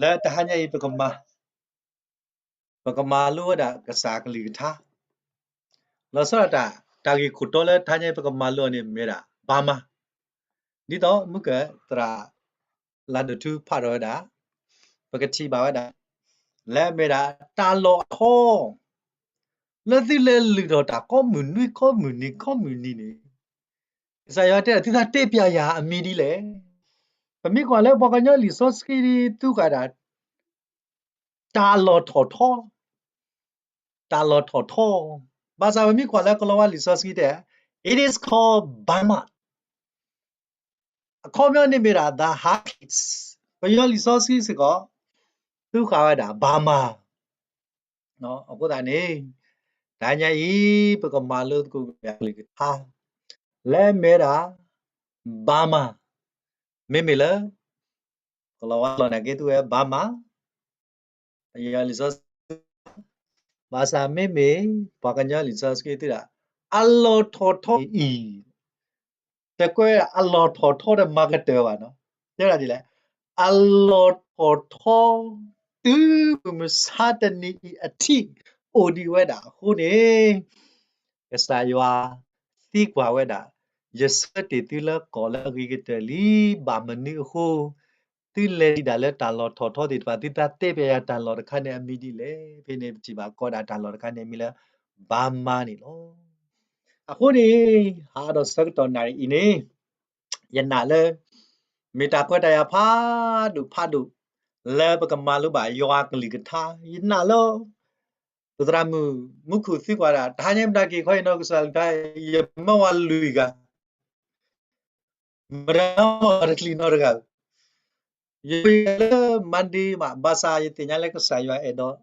လၢတဟါညါအံၤ ပကမၤလိဝဲဒၣ်ကစၢ်အကလုၢ်ကထါ, လီၤဆီဒၣ်တၢ် တၢ်ဂ့ၢ်ခိၣ်တီလၢတဟါညါအံၤ ပကမၤလိအီၤန့ၣ်မ့ၢ်ဝဲဒၣ် Burma, ဒ်သိးမုၢ်ကသရၣ်လါဒိၣ်ထူဖးထီၣ်ဝဲဒၣ်, ပကထံၣ်ဘၣ်ဝဲဒၣ် လၢအမ့ၢ်ဒၣ်တၢ်လီၢ်အထီ လၢသုလဲၤလုၢ်ထီၣ်တၢ်ကိးမုၢ်နွံကိးမုၢ်နံၤကိးမုၢ်နံၤန့ၣ်, ကစၢ်ယွၤတဲဒၣ် သုသးတဲပျဲယၤအမံၤဒ်လဲၣ်. ပမ့ၢ်ကွၢ်လၢပှၤကညီလံာ်စီဆှံသူဃာ်ဒၣ် တၢ်လီၢ်ထီၣ်ထီ, တၢ်လီၢ်ထီၣ်ထီ, ဘၣ်ဆၣ်ပမ့ၢ်ကွၢ်လၢကလီၤဝါလံာ်စီဆှံတဲ it is called Burma, အခီပညီန့ၣ်မ့ၢ်ဒၣ် the Highlands, ပယီၤလံာ်စီဆှံစ့ၢ်ကီး သူဃာ်ဝဲဒၣ် Burma, အဃိသတးန့ၣ် တဟါညါအံၤ ပကမၤလိသကိးက့ၤအကလုၢ်ကထါ လၢအမ့ၢ်ဝဲဒၣ် Burma, မ့မ့ၢ်လၢ ကလီၤဝါလီၢ်န့ၣ်က့ၤသူဝဲ Burma, ပယီၤလံာ်စီဆှံ ဘၣ်ဆၣ်မ့မ့ၢ် ပှၤကညီလံာ်စီဆှံသုဒၣ် အလီၢ်ထီၣ်ထီအံၤ တကွဲးဝဲဒၣ်အလီၢ်ထီၣ်ထီဒီးမၤကတၢၢ်ဘၣ်နီၤ, တဲဝဲဒၣ်ဒ်လဲၣ်, အလီၢ်ထီၣ်ထီ တုၤမုၢ်မဆါတနံၤအံၤအထံး အိၣ်ဒံးဝဲဒၣ်အဃိန့ၣ်, ကစၢ်ယွၤသံကွၢ်ဝဲဒၣ်, ယဆၢတ့ၢ်သုလၢကီၢ်လၢအဂ့ၤကတၢၢ်လံ, ဘၣ်မနုၤအဃိ သုလဲၤဒံးဒၣ်လၢတၢ်လီၢ်ထီၣ်ထီသ့ၣ်တဖၣ်, သုသးတဲပျဲယၤတၢ်လီၢ်တခါန့ၣ်အမံၤဒ်လဲၣ်. ဖဲန့ၣ်ပထံၣ်ဘၣ်ကိးဒၣ်တၢ်လီၢ်တခါန့ၣ်အမံၤလၢ Burma န့ၣ်လီၤ. အဃိန့ၣ် ဟးဒီးဆၢကတီၢ်နၣ်ရံၣ်အံၤန့ၣ် ယနာ်လၢ မ့ၢ်တၢ်ခွဲးတၢ်ယာ်ဖးဒိၣ်ဖးဒိၣ် လၢပကမၤလိဘၣ်ယွၤအကလုၢ်ကထါ, ယနာ်လၢ ပသရၣ်မုၣ် မူခိၣ်သံကွၢ်ဒၣ် တဟါညါမတၤက့ၤခီအံၤနီၢ်ကစၢ်ကလုၢ်ကထါ, ယမၢဝဲလွံၢ်ဂၤ မတၤမၤတချံးနီတဂၤဧၢ, ယဝဲလၢ Monday မး, ဘၣ်ဆၣ်ယသ့ၣ်ညါလၢကစၢ်ယွၤအဲၣ်ဒိး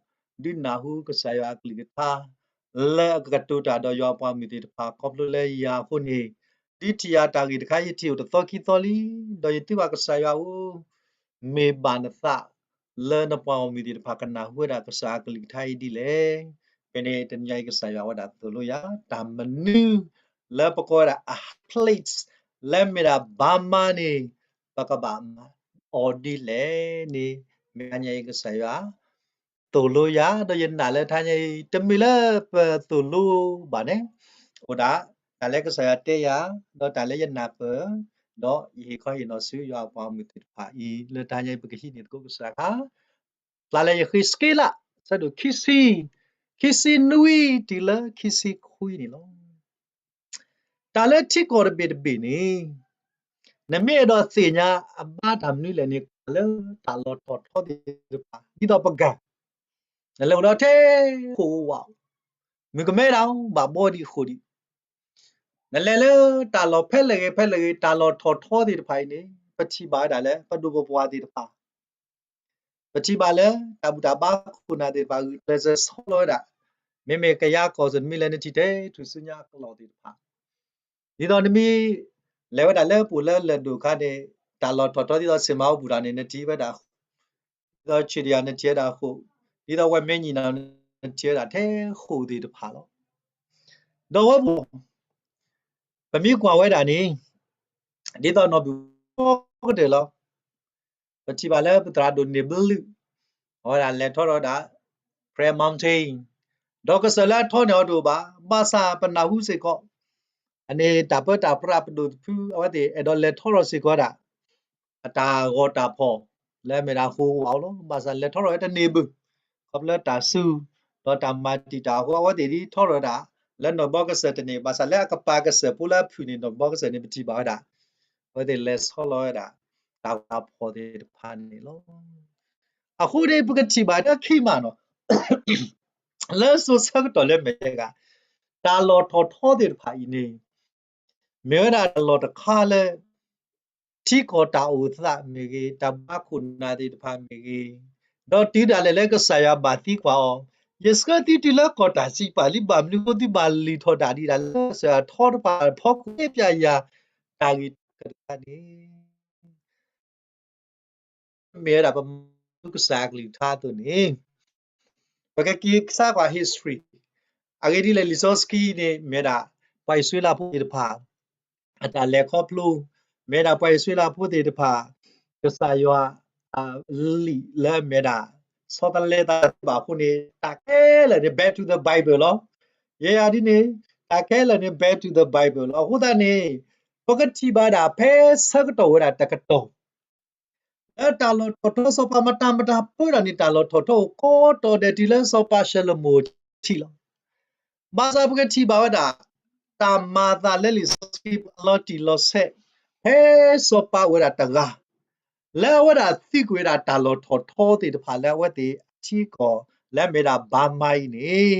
ဒုးနၢ်ဟူကစၢ်ယွၤအကလုၢ်ကထါ လၢအကကတိၤတၢ်ဒီးယွၤအပှၤမုၢ်သ့ၣ်တဖၣ် ခီဖျိလၢယၤအဃိန့ၣ်, ဒ်ထံၣ်ယၤတၢ်ဂ့ၢ်တခါ ယထံၣ်အိၣ်တသီခံသီလံ, ဒီးယသံကွၢ်ကစၢ်ယွၤဧၢ, မ့ၢ်ဘၣ်နသး လၢနပှၤဂီၢ်မုၢ်သ့ၣ်တဖၣ်ကနၢ်ဟူဝဲဒၣ်ကစၢ်အကလုၢ်ကထါအံၤဒ်လဲၣ်. ဖဲန့ၣ်တနံၤအံၤကစၢ်ယွၤဝဲဒၣ်သိၣ်လိယၤ တၢ်မနုၤ လၢပကိးဝဲဒၣ်အ high place လၢမ့ၢ်ဒၣ် Burma န့ၣ် ပကဘၣ်မၤအီၤဒ်လဲၣ်န့ၣ် မ့ၢ်တဟါညါအံၤကစၢ်ယွၤ သိၣ်လိယၤ ဒီးယနာ်လၢတဟါညါအံၤ တမ့ၢ်လၢပသိၣ်လိဘၣ်န့ၣ် အိၣ်ဒၣ် တၢ်လၢကစၢ်ယွၤတဲယၤ ဒီးတၢ်လၢယနၢ်ပၢၢ် ဒီးယဟ့ၣ်ခီဟ့ၣ်နီၤဆူယွၤအပှၤဂီၢ်မုၢ်သ့ၣ်တဖၣ်အံၤ လၢတဟါညါအံၤပကဟံးန့ၢ်သကိးကစၢ်အခါ ဖျါလၢယဃ့းစက့လး ဆၢဒိၣ်ခံဆံ, ခံဆံနွံတုၤလၢခံဆံခွံန့ၣ်လီၤ. တၢ်လၢထံကီၢ်တဘ့ၣ်တဘ့ၣ်န့ၣ် နမ့ၢ်အဲၣ်ဒိးသ့ၣ်ညါအဘၣ်တၢ်မနုၤလဲၣ်န့ၣ် ကွၢ်လၢတၢ်လီၢ်ထီၣ်ထီသ့ၣ်တဖၣ် ဒ်သိးပဂၤ နလဲၤအိၣ်ဒီးထဲဃိာ်ဝး မုၣ်ကမဲဒၣ် ဘၣ်ဘှီဒံးဃိာ်ဒံး နလဲၤလၢတၢ်လီၢ်ဖဲလဲၣ်ဂ့ၤဖဲလဲၣ်ဂ့ၤ တၢ်လီၢ်ထီၣ်ထီသ့ၣ်တဖၣ်အံၤန့ၣ် ပထံၣ်ဘၣ်ဝဲဒၣ်လၢ ပဒိၣ်ပပှၢ်သ့ၣ်တဖၣ် ပထံၣ်ဘၣ်လၢ တၢ်ဘူၣ်တၢ်ဘါခိၣ်နၢ်သ့ၣ်တဖၣ် ဂုာ်ကျဲးစၢးဆီလီၤဝဲဒၣ်, မ့မ့ၢ်ကယၤကီၢ်စ့ၢ် နမ့ၢ်လဲၤနထံၣ်ထဲထူၣ်စုညါအကလီၢ်သ့ၣ်တဖၣ်, ဒ်သိးနမ့ၢ် လဲၤဝဲဒၣ်လၢပအိၣ်လၢလၢၢ်ဒိၣ်အခါန့ၣ် တၢ်လီၢ်ထီၣ်ထီဒ်သိးဆ့ၣ်မၤအိၣ်ပူၤတၢ်န့ၣ် နထံၣ်ဝဲဒၣ် ဒ်သိးဆ့ၣ်ဒယၤနထံၣ်ဝဲဒၣ်ဃိာ်, ဒ်သိးဝဲမဲာ်ညံၣ်နၤ နထံၣ်ဝဲဒၣ်ထဲဃိာ်သ့ၣ်တဖၣ်လီၤ. ဒီးဝဲပူၤ ပမ့ၢ်ကွၢ်ဝဲဒၣ်န့ၣ် ဒ်သိးနီၢ်ဘူၣ်ကတၢၢ်လီၤ. ပထံၣ်ဘၣ်လၢပသရၣ်ဒိၣ်န့ၣ်ဘျုး အဝဲဒၣ်လဲၤထီၣ်ဒီးဝဲဒၣ် Prayer Mountain, ဒီးကစၢၢ်လၢအထီန့ၣ်အီၤတအိၣ်ဘၣ်, ဘၣ်ဆၣ်ပနၢ်ဟူစ့ၢ်ကီး အန့ၣ်တၢ်ပၢတၢ်ပြးပဒိၣ်တဖု အဝဲသ့ၣ်အဲၣ်ဒိးလဲၤထီၣ်ထီၣ်စ့ၢ်ကီးဝဲဒၣ် အတၢ်ဂီၤတၢ်ဖီၣ် လၢအမ့ၢ်ဒၣ်ဟိဝးလီၤ. ဘၣ်ဆၣ်လဲၤထီၣ်ထီၣ်ဝဲတန့ၢ်ဘၣ်, ခီဖျိလၢတၢ်စူၤ ဒီးတၢ်မၤတံာ်တာ်အဃိ အဝဲသ့ၣ်ဒ်ထီၣ်ထီၣ်ဝဲဒၣ် လၢနီၢ်ဘီကစၢၢ်တန့ၢ်, ဘၣ်ဆၣ်လၢအကပၤကစၢၢ်ဖိလၢအဖုၣ်န့ၣ် နီၢ်ဘီကစၢၢ်န့ၣ် ပထံၣ်ဘၣ်ဝဲဒၣ် အဝဲသ့ၣ်လဲၤဆီလီၤဝဲဒၣ် တၢ်ဂီၤတၢ်ဖီၣ်သ့ၣ်တဖၣ်န့ၣ်လီၤ. အဃိန့ၣ် ပကထံၣ်ဘၣ်တၢ်ခံမးနီၤ လၢစိၤဆၢကတီၢ်လၢမဲာ်ညါဂၤ တၢ်လီၢ်ထီၣ်ထီသ့ၣ်တဖၣ်အံၤန့ၣ် မ့ၢ်ဝဲဒၣ်တၢ်လီၢ်တခါလၢ ထံကီၢ်တၢ်အိၣ်သးမ့ၢ်ဂ့ၤ, တၢ်ဘါခိၣ်နၢ်သ့ၣ်တဖၣ်မ့ၢ်ဂ့ၤ, ဒီးတုၤဒၣ်လဲာ်လၢကစၢ်ယွၤဘၣ်သံကွၢ်အီၤ, ယဆှၢသုတုၤလၢကီၢ်တၢ်စံးပာ်လံ, ဘၣ်မနုၤအဃိသုဘၣ်လုၢ်ထီၣ်ဒၣ်ဒံးဒၣ်လၢကစၢ်ယွၤထီတဖၣ်ဖီခိၣ် တဲပျဲယၤတၢ်ဂ့ၢ်တခါန့ၣ် မ့ၢ်ဝဲဒၣ်ပမၤလိကစၢ်အကလုၢ်ကထါအသိးန့ၣ် ပကက့ၤစါကွၢ် history အဂ့ၢ်ဒ်လဲၣ် လံာ်စီဆှံန့ၣ် မ့ၢ်ဝဲဒၣ် ပှၤအံၣ်စရ့လးဖိသ့ၣ်တဖၣ် အတၢ်လဲၤခီဖျိ, မ့ၢ်ဝဲဒၣ်ပှၤအံၣ်စရ့လးဖိသ့ၣ်တဖၣ် ကစၢ်ယွၤ လံာ်လၢအမ့ၢ်ဒၣ် ဆီတလဲသးတသ့ဘၣ်အဃိန့ၣ် တၢ်ခဲလၢာ်န့ၣ် back to the Bible လီၤ. ယဲယၤဒ်န့ၣ် တၢ်ခဲလၢာ်န့ၣ် back to the Bible လီၤ. အဃိသတးန့ၣ် ပကထံၣ်ဘၣ်ဒၣ်ဖဲဆၢကတီၢ်ဝဲဒၣ်တကတီၢ် လၢတၢ်လီၢ်ထီၣ်ထီ စီၤပၤမတၤမတၤပၢတၢ်န့ၣ် တၢ်လီၢ်ထီၣ်ထီအိၣ်ကိးတီၤဒဲးတုၤလၢ စီၤပၤၡလိၤမိၣ်ထံးလီၤ. ဘၣ်ဆၣ်ပကထံၣ်ဘၣ်ဝဲဒၣ် တၢ်မၤအသးလၢလံာ်စီဆှံအလီၤတံၢ်လီၤဆဲး ဖဲစီၤပၤအိၣ်ဝဲဒၣ်တဂၤ လၢအဝဲဒၣ်သံကွံာ်ဝဲဒၣ်တၢ်လီၢ်ထီၣ်ထီသ့ၣ်တဖၣ်လၢအဝဲသ့ၣ်အထံအကီၢ် လၢအမ့ၢ်ဒၣ် Burma အံၤန့ၣ်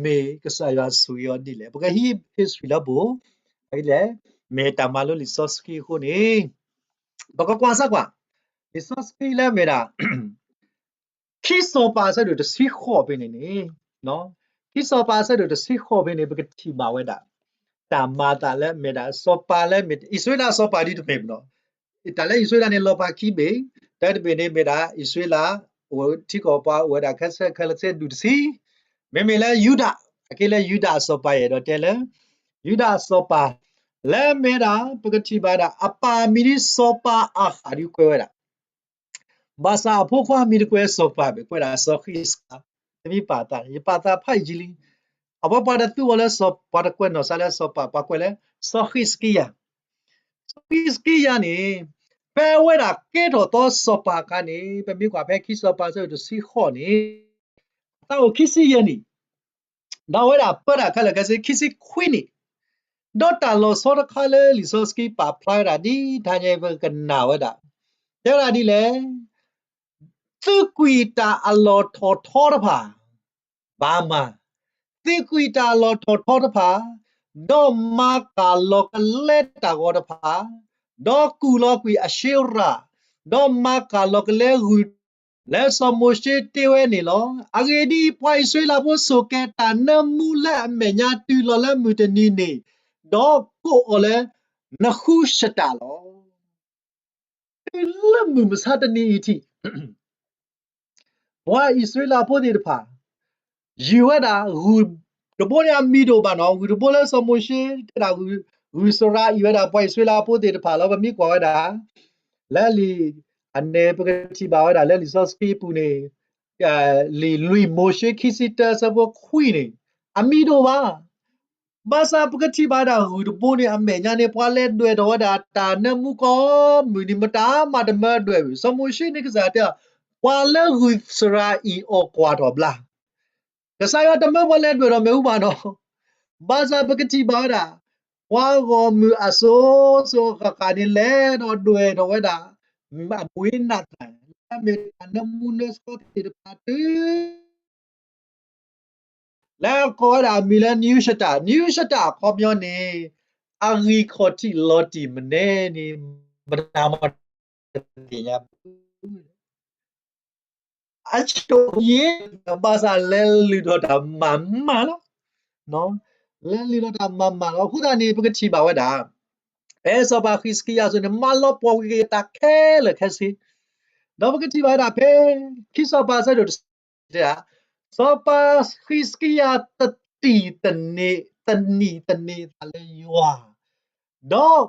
မ့ၢ်ကစၢ်ယွၤဆိၣ်ဂ့ၤအီၤဒ်လဲၣ်. ပကဟံး history လၢပူၤ အလဲၣ် မ့ၢ်တၢ်မၤလိလံာ်စီဆှံအဃိန့ၣ် ပကကွၢ်စၢ်ကွၢ် လံာ်စီဆှံလၢအမ့ၢ်ဒၣ် ခံစီၤပၤအဆၢဒိၣ်တဆံဃိးဖဲန့ၣ်န့ၣ် ခံစီၤပၤအဆၢဒိၣ်တဆံဃိးဖဲန့ၣ် ပကထံၣ်ဘၣ်ဝဲဒၣ် တၢ်မၤအသးလၢအမ့ၢ်ဒၣ် စီၤပၤလၢအမ့ၢ် အံၣ်စရ့လးစီၤပၤဒ်တမ့ၢ်ဘၣ်နီၤ. တၢ်လၢအံၣ်စရ့လးန့ၣ် လီၤပာ်ခံဘ့ၣ်, တၢတဘ့ၣ်န့ၣ်မ့ၢ်ဒၣ် အံၣ်စရ့လး အိၣ်ထံကီၢ်ပှၤအိၣ်ဝဲဒၣ်ခဲဆ့ခဲဆ့ဒူၣ်တဆံ, မ့မ့ၢ်လၢယူဒၤ, အက့လၢယူဒၤအစီၤပၤယအဲၣ်ဒိးတဲလၢ ယူဒၤအစီၤပၤ လၢအမ့ၢ်ဒၣ် ပကထံၣ်ဘၣ်ဒၣ် အပၢ်မံၤဒ်စီၤပၤအၤဃးဒ်ကွဲးဝဲဒၣ် ဘၣ်ဆၣ်အဖိခွါမံၤတကွဲးစီၤပၤဘၣ်, ကွဲးဒၣ်စီၤဃံးစကံယၤ, တမ့ၢ်ပာ်သးန့ၣ် ယပာ်သးဖးယံာ်လံ. အဝဲပှၤတသူအီၤလၢစီၤ, ပှၤတကွဲးနီၢ်စၢ်လၢစီၤပၤ, ပှၤကွဲးလၢစီၤဃံးစကံယၤ. စီၤဃံးစကံယၤန့ၣ် ဖဲအဝဲဒၣ်ကဲထီၣ်သီစီၤပၤအခါန့ၣ် ပမ့ၢ်ကွၢ်ဖဲခံစီၤပၤအဆၢဒိၣ်တဆံဃိးန့ၣ် အသးအိၣ်ခံဆံယဲၢ်နံၣ် ဒီးအဝဲဒၣ်ပၢတၢ်ခဲလၢာ်ခဲဆ့ခံဆံခွံနံၣ်, ဒီးတၢ်လီၤဆီတခါလၢလံာ်စီဆှံပာ်ဖျါဝဲဒၣ်ဒ်တဟါညါအံၤပကနၣ်ဝဲဒၣ်, တဲဝဲဒၣ်ဒ်လဲၣ်, သုးကွံာ်တၢ်အလီၢ်ထီၣ်ထီတဖၣ်, ဘၣ်မး, သုးကွံာ်တၢ်အလီၢ်ထီၣ်ထီတဖၣ်, ဒီးမၤကၢ်လီၤကလဲတၢ်ဂီၤတဖၣ်, ဒီးကူၣ်လီၤကွံာ်အၡ့ရၤ, ဒီးမၤကၢ်လီၤကလဲဂုၢ် လၢစီၤမိၤၡ့တ့ဝဲန့ၣ်လီၤ. အဂ့ၢ်ဒ်အံၤ, ပှၤအံၣ်စရ့လးဖိစိာ်ကဲၤတၢ်နၢမူလၢအမဲာ်ညါတုၤလီၤလၢမုၢ်တနံၤန့ၣ်, ဒီးကိးအီၤလၢနဃူၡတၢ်လီၤ. တုၤလၢမုၢ်မဆါတနံၤအံၤထံး ပှၤအံၣ်စရ့လးဖိသ့ၣ်တဖၣ် ယုၢ်ဝဲဒၣ်ဂုၢ်တဘိန့ၣ်အမံၤဒိၣ်ဘၣ်နီၤ, ဂုၢ်တဘိလၢစီၤမိၤၡ့တဲဒၣ်ဂုၢ်စရၤအံၣ်ဝဲဒၣ်ပှၤအံၣ်စရ့လးဖိသ့ၣ်တဖၣ်လီၤ. ပမ့ၢ်ကွၢ်ဝဲဒၣ် လၢလံာ်အန့ၣ် ပကထံၣ်ဘၣ်ဝဲဒၣ်လၢလံာ်စီဆှံပူၤန့ၣ် လံာ်လွံၢ်မိၤၡ့ခံဆံတၢဆၢဖိခွံန့ၣ် အမံၤဒိၣ်ဘၣ်. ဘၣ်ဆၣ်ပကထံၣ်ဘၣ်ဝဲဒၣ်ဂုၢ်တဘိန့ၣ် အမဲာ်ညါန့ၣ် ပှၤလဲၤဒွဲၣ်ထီၣ်ဝဲဒၣ်တၢ်နၢမူကိးမုၢ်နံၤ မတၤမးတမၢဒွဲၣ်ဝံၤ, စီၤမိၤၡ့န့ၣ်ကစၢ်ယွၤတဲအီၤ, ပှၤလၢဂုၢ်စရၤအံၣ်အီၣ်ကွၢ်ထီၣ်ဘျါ ကစၢ်ယွၤတမၢပှၤလဲၤဒွဲၣ်ထီၣ်မ့ၣ်အူဘၣ်နီၤ. ဘၣ်ဆၣ်ပကထံၣ်ဘၣ်ဝဲဒၣ် ပှၤဂီၢ်မုၢ်အစိၤစိၤအဃၣ်ဃၣ်န့ၣ် လဲၤဒီးဒွဲၣ်ထီၣ်ဝဲဒၣ် အမူၤအ့နးသၣ် လၢအမ့ၢ်တၢ်နၢမူနၢဆှီသ့ၣ်တဖၣ်တုၤ လၢကိးဝဲဒၣ်အမံၤလၢ နယူၡတၢ်, နယူၡတၢ်အခီပညီန့ၣ် အဂံၢ်ခီၣ်ထံးလီၤတံၢ်မနဲန့ၣ် မတၤမးတသ့ၣ်ညါဘၣ်. အဆိယ့ ဘၣ်ဆၣ်လဲၤလုၢ်ထီၣ်တၢ်မၤမၢ်လီၤ. လဲၤလုၢ်ထီၣ်တၢ်မၤမၢ်လီၤ. အဃိသတးန့ၣ် ပကထံၣ်ဘၣ်ဝဲဒၣ် ဖဲစီၤပၤဃံးစကံယၤအစိၤန့ၣ် မၤလီၤပှီၢ်ကွံာ်က့ၤတၢ်ခဲလၢာ်ခဲဆ့, ဒီးပကထံၣ်ဘၣ်ဝဲဒၣ်ဖဲ ခံစီၤပၤအဆၢဒိၣ်တဆံ တဲဒၣ်, စီၤပၤဃံးစကံယၤတတံၢ်တန့ၢ် တနံၣ်တန့ၢ်သးလၢယွၤ, ဒီး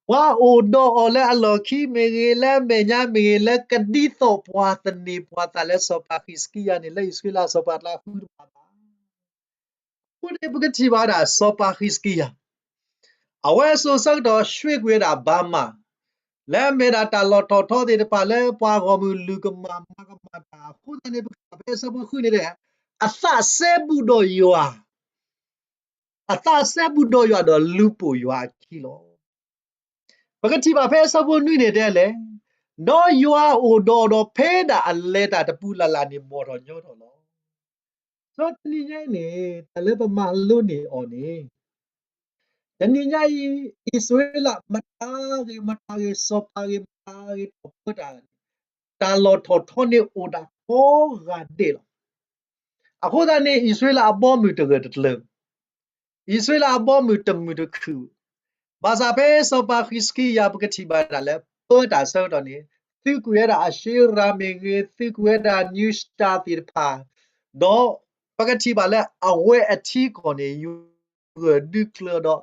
ပှၤအိၣ်ဒီးအီၤလၢအလီၢ်ခံမ့ၢ်ဂ့ၤ, လၢအမဲာ်ညါမ့ၢ်ဂ့ၤ, လၢကဒ်သိးပှၤသန့ၤပှၤသးလၢစီၤပၤဃံးစကံယၤန့ၣ် လၢအံၣ်စရ့လးအစီၤပၤအကျါဃုတဘၣ်ဘၣ်. အဃိန့ၣ် ပကထံၣ်ဘၣ်ဝဲဒၣ်စီၤပၤဃံးစကံယၤ အဝဲအစိၤဆၢကတီၢ် ရွှေ့ကွံာ်ဝဲဒၣ် Burma လၢအမ့ၢ်ဒၣ်တၢ်လီၢ်ထီၣ်ထီသ့ၣ်တဖၣ် လၢပှၤဂီၢ်မုၢ်လုၢ်ကမၣ်မၤကမၣ်တၢ်အဃိသတးန့ၣ် ပကထံၣ်ဘၣ်ဖဲအဆၢဖိဃုန့ၣ် အသးစဲဘူးဒီးယွၤ, အသးစဲဘူးဒီးယွၤဒီးလူၤပိာ်ယွၤအခံလီၤ. ပကထံၣ်ဘၣ်ဖဲအဆၢဖိနွံန့ၣ်တဲလဲၣ်, ဒီးယွၤအိၣ်ဒီးအီၤဒီးဖဲဒၣ်အလဲၤတၢ်တပူၤလၢ်လၢ်န့ၣ် ဘီၣ်ထီၣ်ညီထီၣ်လီၤ. ဒီးတနံၤညါအံၤန့ၣ် တၢ်လၢပမၤလိန့ၢ်အီၤန့ၣ် တနံၤညါအံၤ အံၣ်စရ့လး မတၤဂ့ၤ မတၤဂ့ၤ စီၤပၤဂ့ၤ မတၤဂ့ၤ ထီၣ်ပၢတၢ် တၢ်လီၢ်ထီၣ်ထီန့ၣ်အိၣ်ဒၣ်ကိးဂၤဒဲးလီၤ. အဃိသတးန့ၣ် အံၣ်စရ့လးအဘီအမုၢ်တဂၢၢ်တကျၢၤ, အံၣ်စရ့လးအဘီအမုၢ်တမုာ်တခုၣ်, ဘၣ်ဆၣ်ဖဲစီၤပၤဃံးစကံယၤ ပကထံၣ်ဘၣ်ဒၣ်လၢ ပၢတၢ်ဆၢကတီၢ်န့ၣ် သုးကွံာ်ဝဲဒၣ်အၡ့ရၤမ့ၢ်ဂ့ၤ, သုးကွံာ်ဝဲဒၣ် နယူၡတၢ် သ့ၣ်တဖၣ်, ဒီးပကထံၣ်ဘၣ်လၢအဝဲအထံအကီၢ်န့ၣ် ယဂၢၢ်ဒုးကျၢၤ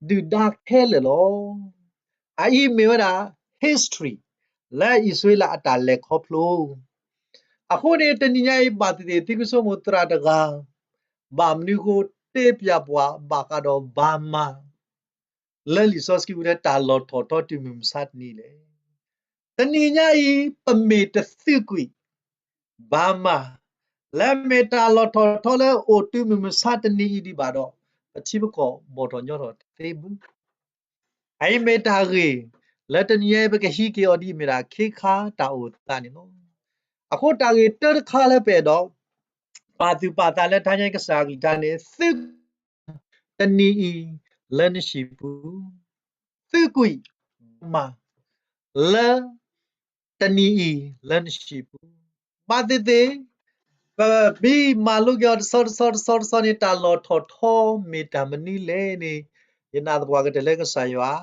ဒီး ဒုၣ်ဒါခဲလၢာ်လီၤ. အအံၤမ့ၢ်ဝဲဒၣ် history လၢအံၣ်စရ့လးအတၢ်လဲၤခီဖျိ အဃိန့ၣ် တနံၤညါအံၤ ဘၣ်သ့ၣ်သ့ၣ် သုကဆိကမိၣ်သရၣ်တဂၤ ဘၣ်မနုၤဃိ တဲပၠးပှၤ ဘၣ်ဃးဒီးဘၤမၤ လၢလံာ်စီဆှံပူၤထဲ တၢ်လီၤထီၣ်ထီတုၤမုၢ်မဆါတနံၤလဲၣ်. တနံၤညါအံၤ ပမ့ၢ်တသုးကွံာ် ဘၤမၤ လၢမ့ၢ်တၢ်လီၤထီၣ်ထီလၢအိၣ်တုၤမုၢ်မဆါတနံၤအံၤဒံးဘၣ်ဒီး ပထံပကီၢ်ဘီၣ်ထီၣ်ညီထီၣ်တသ့ဘၣ်. အအံၤမ့ၢ်တၢ်ဂ့ၢ် လၢတနံၤညါအံၤ ပကဟံးက့ၤအီၤဒ်အမ့ၢ်ဒၣ် ခ့ခါတၢ်အိၣ်သးန့ၣ်လီၤ. အဃိတၢ်ဂ့ၢ်တၢတခါလၢပအဲၣ်ဒိး ပာ်သူၣ်ပာ်သးလၢတနံၤညါအံၤ ကစၢ်အကလုၢ်ကထါန့ၣ် သုးကွံာ် တနံၤအံၤ လၢနဟံၣ်ပူၤ, သုးကွံာ် ဘၤမၤ လၢ တနံၤအံၤ လၢနဟံၣ်ပူၤ, ဘၣ်သ့ၣ်သ့ၣ် ပမ့ၢ်မၤလိက့ၤအီၤတဆီတဆီတဆီတဆီန့ၣ် တၢ်လီၤထီၣ်ထီမ့ၢ်တၢ်မနုၤလဲၣ်န့ၣ် ယနာ်သပှၢ်ကတၢၢ်လၢကစၢ်ယွၤ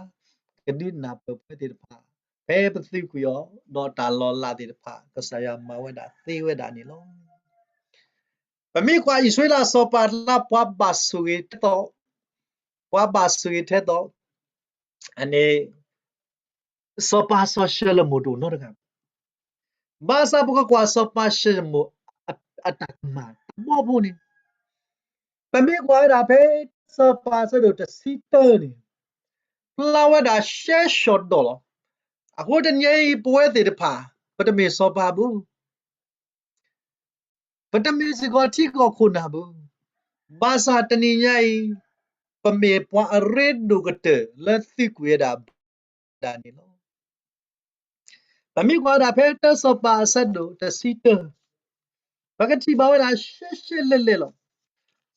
ကဒုးနၢ်ပၢၢ်ပဝဲသ့ၣ်တဖၣ် ဖဲပသုးကွံာ်အီၤ ဒီးတၢ်လီၤလးသ့ၣ်တဖၣ် ကစၢ်ယွၤမၤဝဲဒၣ်သ့ဝဲဒၣ်န့ၣ်လီၤ. ပမ့ၢ်ကွၢ်အံၣ်စရ့လးစီၤပၤလၢပှၤဘၣ်ဆိၣ်ဂ့ၤထဲသိး, ပှၤဘၣ်ဆိၣ်ဂ့ၤထဲသိး အန့ၣ် စီၤပၤစီၤၡလိၤမိၣ်တအိၣ်နီတဂၤဘၣ်. ဘၣ်ဆၣ်ပကကွၢ်စီၤပၤၡလိၤမိၣ် အတၢ်ကမၣ်တဘီဖိန့ၣ် ပမ့ၢ်ကွၢ်ဝဲဒၣ်ဖဲစီၤပၤအဆၢဒိၣ်တဆံတၢန့ၣ် ဖျါဝဲဒၣ်ရှဲရှီၤဒီးလီၤ. အဃိတနံၤအံၤ ပဝဲသ့ၣ်တဖၣ် ပတမ့ၢ်စီၤပၤဘၣ်. ပတမ့ၢ်စ့ၢ်ကီးထံကီၢ်ခိၣ်နၢ်ဘၣ်. ဘၣ်ဆၣ်တနံၤညါအံၤ ပမ့ၢ်ပှၤအရ့ဒိၣ်ကတၢၢ်လၢသုးကွံာ်ဝဲဒၣ်ဘၤမၤဒၣ်န့ၣ်လီၤ. ပမ့ၢ်ကွၢ်ဝဲဒၣ်ဖဲတၢစီၤပၤအဆၢဒိၣ်တဆံတၢ ပကထံၣ်ဘၣ်ဝဲဒၣ်ရှဲရှဲလဲၢ်လဲၢ်လီၤ.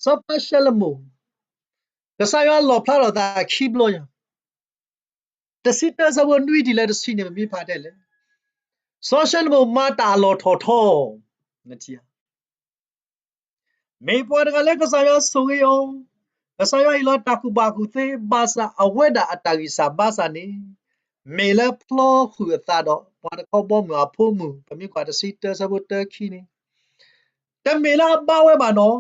စီၤပၤၡလိၤမိၣ် ကစၢ်ယွၤလီၣ်ဖျါထီၣ်အသးခံဘျီညါ တဆံတၢဆၢဖိနွံတုၤလၢတဆံန့ၣ် ပမ့ၢ်ဖးတဲလဲၣ်, စီၤၡလိၤမိၣ်မၤတၢ်အလီၢ်ထီၣ်ထီ, နထံၣ်ဧါ, မ့ၢ်ပှၤတဂၤလၢကစၢ်ယွၤဆိၣ်ဂ့ၤအီၤ, ကစၢ်ယွၤဟ့ၣ်လီၤတၢ်ကူၣ်ဘၣ်ကူၣ်သ့ ဘၣ်ဆၣ်အဝဲဒၣ်အတၢ်ဂံၢ်စၢ်ဘါစၢ်န့ၣ် မ့ၢ်လၢဖျီဃုာ်အသးဒီး ပှၤတခီဘီမုၢ်အဖိမုၣ်, ပမ့ၢ်ကွၢ်တဆံတၢဆၢဖိတၢခံန့ၣ် တမ့ၢ်လၢအဘါဝဲဘၣ်နီၤ,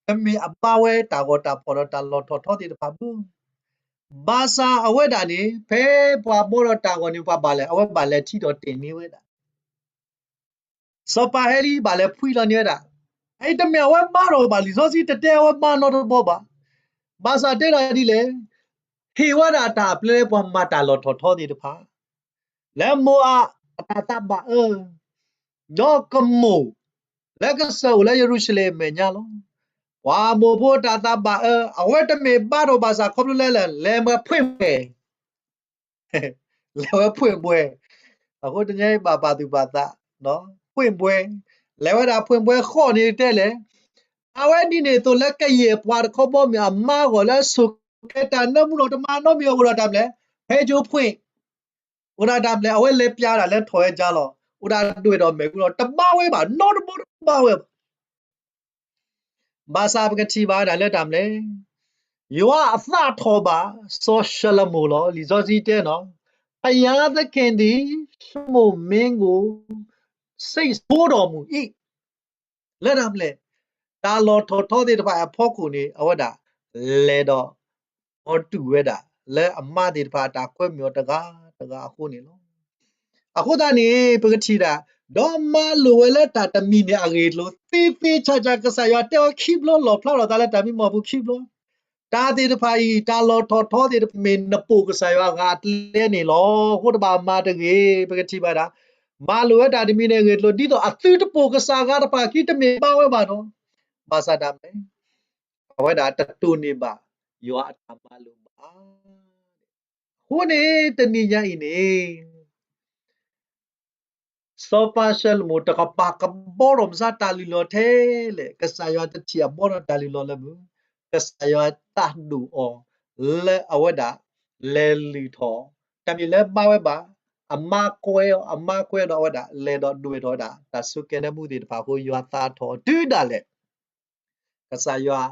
တမ့ၢ်အဘါဝဲတၢ်ဂီၤတၢ်ဖီၣ်ဒီးတၢ်လီၢ်ထီၣ်ထီသ့ၣ်တဖၣ်ဘၣ်. ဘၣ်ဆၣ်အဝဲဒၣ်န့ၣ် ဖဲပှၤဘီဒီးတၢ်ဂီၤန့ၣ် ပှၤဘၣ်လဲၣ်, အဝဲဘၣ်လဲၤထံၣ်ဒီးတ့ၢ်န့ၢ်ဝဲဒၣ် စီၤပၤဟဲလံ ဘၣ်လဲၤဖှံလီၤန့ၢ်ဝဲဒၣ်. အအံၤတမ့ၢ်အဝဲဘါထီၣ်ဘၣ်, လံာ်စီဆှံတတဲအဝဲဘါနီတဘီဘၣ်. ဘၣ်ဆၣ်တဲဒၣ်ဒ်လဲၣ်, ဟ့ၣ်ဝဲဒၣ်တၢ်အပျဲလၢပှၤမၤတၢ်လီၢ်ထီၣ်ထီသ့ၣ်တဖၣ် လၢမိၤအၤအတၢ်သးဘၣ်အၢ, ဒီးကမိာ် လၢကစၢၢ်အိၣ်လၢယရူၤၡလ့ၣ်အမဲာ်ညါလီၤ. ပှၤမိၢ်ဖိတၢ်သးဘၣ်အၢ, အဝဲတမ့ၢ်ဘါထီၣ်ဘၣ်ဆၣ်ခီဖျိလၢလဲၣ်, လဲၤဝဲဖှ့ၣ်ဘှဲၣ် လဲၤဝဲဖှ့ၣ်ဘှဲၣ်. အဃိတနံၤအံၤဘၣ်ပာ်သူၣ်ပာ်သး, ဖှ့ၣ်ဘှဲၣ်, လဲၤဝဲဒၣ်ဖှ့ၣ်ဘှဲၣ်ဃီန့ၣ်တဲလဲၣ်. အဝဲဒ်န့ၣ်အသိးလၢကယဲၢ်ပှၤတခီဘီမုၢ်အမါအဂီၢ် လၢဆိၣ်ကဲတၢ်နၢမူလီၤ, တမၤနီတမံၤ အိၣ်ဒီးတၢ်မနုၤလဲၣ်, ဟဲကၠိဖှ့ၣ် အိၣ်ဒီးတၢ်မနုၤလဲၣ်, အဝဲလဲၤပျးဒၣ်လၢထီၣ်ဝဲကၠါလီၤ, အိၣ်ဒီးဒွဲၣ်ဒီးမဲာ်ကူလီၤ, တဘါဝဲဘၣ်, နီတဘီတဘါဝဲဘၣ်. ဘၣ်ဆၣ်ပကထံၣ်ဘၣ်ဝဲဒၣ်လၢတၢ်မနုၤလဲၣ်, ယွၤအသးထီၣ်ဘၣ်စီၤၡလိၤမိၤလီၤ. လံာ်စီဆှံတဲနီၤ, ဘုရားသခင်သည် ရှလမုန်မင်းကို စိတ်ဆိုးတော်မူ၏. လၢတၢ်မနုၤလဲၣ်, တၢ်လီၢ်ထီၣ်ထီသ့ၣ်တဖၣ်အဖီခိၣ်န့ၣ် အဝဲဒၣ်လဲၤဒီး အီၤတူၢ်ဝဲဒၣ် လၢအမါသ့ၣ်တဖၣ်အတၢ်ကွဲမုာ်အီၤတဂၤတဂၤအဃိန့ၣ်လီၤ. အဃိသတးန့ၣ် ပကထံၣ်ဒၣ်, ဒီးမၤလိာ်ဝဲလၢတၢ်တမံၤန့ၣ်အဂ့ၢ်အကျိၤ သ့သ့ဆးဆး ကစၢ်ယွၤတဲအီၤခံဘျီ လီၣ်ဖျါထီၣ်သးလၢတၢ်မံမီၢ်ပူၤခံဘျီ, တၢ်သ့ၣ်တဖၣ်အံၤ တၢ်လီၢ်ထီၣ်ထီသ့ၣ်တဖၣ်မ့ၢ်နပိာ်ကစၢ်ယွၤအဂၤအကျဲန့ၣ်လီၤ. အဃိတဘၣ်မၤတဂ့ၤ. ပကထံၣ်ဘၣ်ဒၣ်, မၤလိာ်ဝဲတၢ်တမံၤန့ၣ်အဂ့ၢ်အကျိၤ ဒ်သိးအသုတပိာ်ကစၢ်အဂၤတဖၣ်အခံ တမ့ၢ်ဘါဝဲဘၣ်နီၤ, ဘၣ်ဆၣ်တၢ်မနုၤလဲၣ်, အဝဲဒၣ်တတိၢ်န့ၢ်ဘၣ် ယွၤအတၢ်မၤလိာ်ဘၣ်. အဃိန့ၣ် တနံၤညါအံၤန့ၣ် စီၤပၤၡလိၤမိၤတကပၤကဘီထီၣ်မစါ တၢ်လုၢ်လီၢ်ထဲလဲၣ်, ကစၢ်ယွၤတထံၣ်အဘီထီၣ်တၢ်လုၢ်လီၢ်လၢမုၢ်, ကစၢ်ယွၤသးဒိၣ်အီၤ လၢအဝဲဒၣ်လဲၤလုၢ်ထီၣ်, တမ့ၢ်လၢဘါဝဲဘၣ်, အမါကွဲအီၤ, အမါကွဲဒီးအဝဲဒၣ်လဲၤဒီးဒွဲၣ်ထီၣ်ဝဲဒၣ် တၢ်ဆိးကဲနၢမူသ့ၣ်တဖၣ်အဃိ ယွၤသးထီၣ်အီၤတုၤဒၣ်လဲာ် ကစၢ်ယွၤ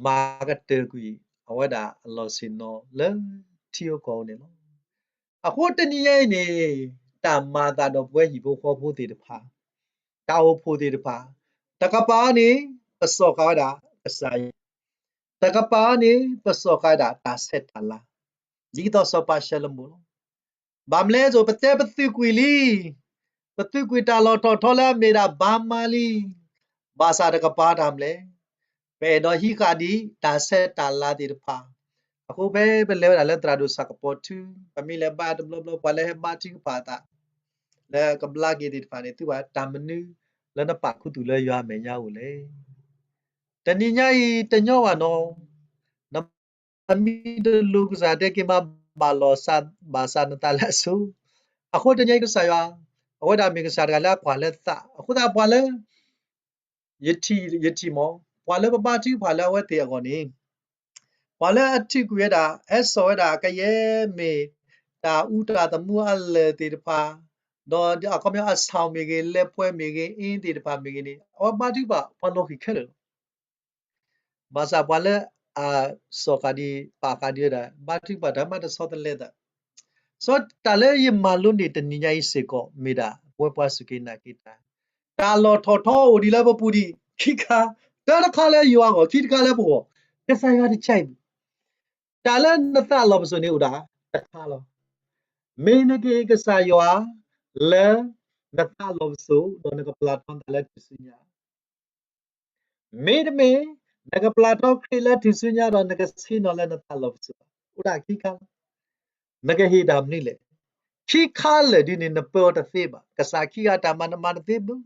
မၤကတၢၢ်ကွံာ် အဝဲဒၣ်အလီၢ်ဆ့ၣ်နီၤလၢထံဧိၤကီၢ်ဧိၤန့ၣ်လီၤ. အဃိတနံၤညါအံၤန့ၣ် တၢ်မၤအသးဒီးပဝဲဟံၣ်ဖိဃီဖိသ့ၣ်တဖၣ်, တၢ်အိၣ်ဖှိၣ်သ့ၣ်တဖၣ်, တကပၤန့ၣ် ပစိာ်ဃာ်ဝဲဒၣ်ကစၢ်ယွၤ, တကပၤန့ၣ် ပစိာ်ဃာ်ဝဲဒၣ်တၢ်ဆဲးတၢ်လၤ, ဒ်သိးစီၤပၤၡလိၤမိၤလီၤ. ဘၣ်မနုၤလဲၣ်, ပတဲပသုးကွံာ်လံ, ပသုးကွံာ်တၢ်လီၢ်ထီၣ်ထီလၢအမ့ၢ်ဒၣ်ဘါမါလံ, ဘၣ်ဆၣ်တကပၤတၢ်မနုၤလဲၣ်, ပအဲၣ်ဒိးဟံးဃာ်ဒံးတၢ်ဆဲးတၢ်လၤသ့ၣ်တဖၣ်, အဃိဖဲပလဲၤဝဲဒၣ်လၢသရၣ်ဒိၣ်ဆၣ်ကပီၤထူ, ပမ့ၢ်လဲၤဘါတဘျီဘျီ ပှၤလၢဟဲဘါထုကဖၣ်အသး လၢကဘျါက့ၤသ့ၣ်တဖၣ်န့ၣ် သုဘၣ်တၢ်မနုၤလၢနပာ်ခူသူၣ်လၢယွၤအမဲာ်ညါဧိၤလဲၣ်. တနံၤညါအံၤတညီဘၣ်နီၤ, နမ့ၢ်တလိၣ်ကစၢ်တဲက့ၤမး ဘၣ်လီၤဘၣ်စးနသးလၢအဆိ, အဃိတနံၤညါအံၤကစၢ်ယွၤ, အဝဲဒၣ်မ့ၢ်ကစၢ်တဂၤလၢအကွၢ်လၢသး, အဃိသတးပှၤလၢ ယထံၣ်, ယထံၣ်မး, ပှၤလၢပဘါထုကဖၣ်လၢအဝဲသ့ၣ်အဂီၢ်န့ၣ်, ပှၤလၢအထုးကွံာ်ဝဲဒၣ် ဟဲစိာ်ဝဲဒၣ်ကယဲၢ်မ့ၢ်တၢ်အူတၢ်သမူအလၢၢ်သ့ၣ်တဖၣ်, ဒီးအခီပညီအဆၣ်မ့ၢ်ဂ့ၤ, လဲၤပှဲၤမ့ၢ်ဂ့ၤ, အ့သ့ၣ်တဖၣ်မ့ၢ်ဂ့ၤန့ၣ် အဝဲဘါထုကဖၣ် ပှၤလီၤဃံၤခဲလၢာ်လီၤ. ဘၣ်ဆၣ်ပှၤလၢအစိာ်ဃာ်ဒံး ပာ်ဃာ်ဒံးဝဲဒၣ် ဘါထုကဖၣ်တၢ်မးတဆီတလဲသး, စီၤတၢ်လၢယမၤလိန့ၢ်တနံၤညါအံၤစ့ၢ်ကီး မ့ၢ်ဒၣ်ပဝဲပှၤစူၢ်က့ၤနာ်က့ၤတၢ်, တၢ်လီၢ်ထီၣ်ထီအိၣ်ဒံးလၢပပူၤဒံး, ခံခါ, တၢတခါလၢယွၤအဂီၢ်, ခံတခါလၢပဂီၢ်, ကစၢ်ယွၤတကဲအံၤပူၤ, တၢ်လၢနသးလီၤပစိာ်န့ၣ်အိၣ်ဒၣ်တခါလီၤ. မ့ၢ်နက့ၤကစၢ်ယွၤလၢ နသးလီၤပစိာ် ဒီးနကပျၢ်ထီနသးလၢထူၣ်စုညါ မ့တမ့ၢ် နကပျၢ်ထီခရံာ်လၢထူၣ်စုညါဒီးနကဆ့ၣ်နီၤလၢနသးလီၤပစိာ်, အိၣ်ဒၣ်ခံခါလီၤ. နကဟ့ၣ်တၢ်မနုၤလဲၣ်. ခံခါလၢာ်ဒ်န့ၣ် နပၢအီၤတသ့ဘၣ်. ကစၢ်ခံဂၤတၢ်မၤနမၤတသ့ဘၣ်.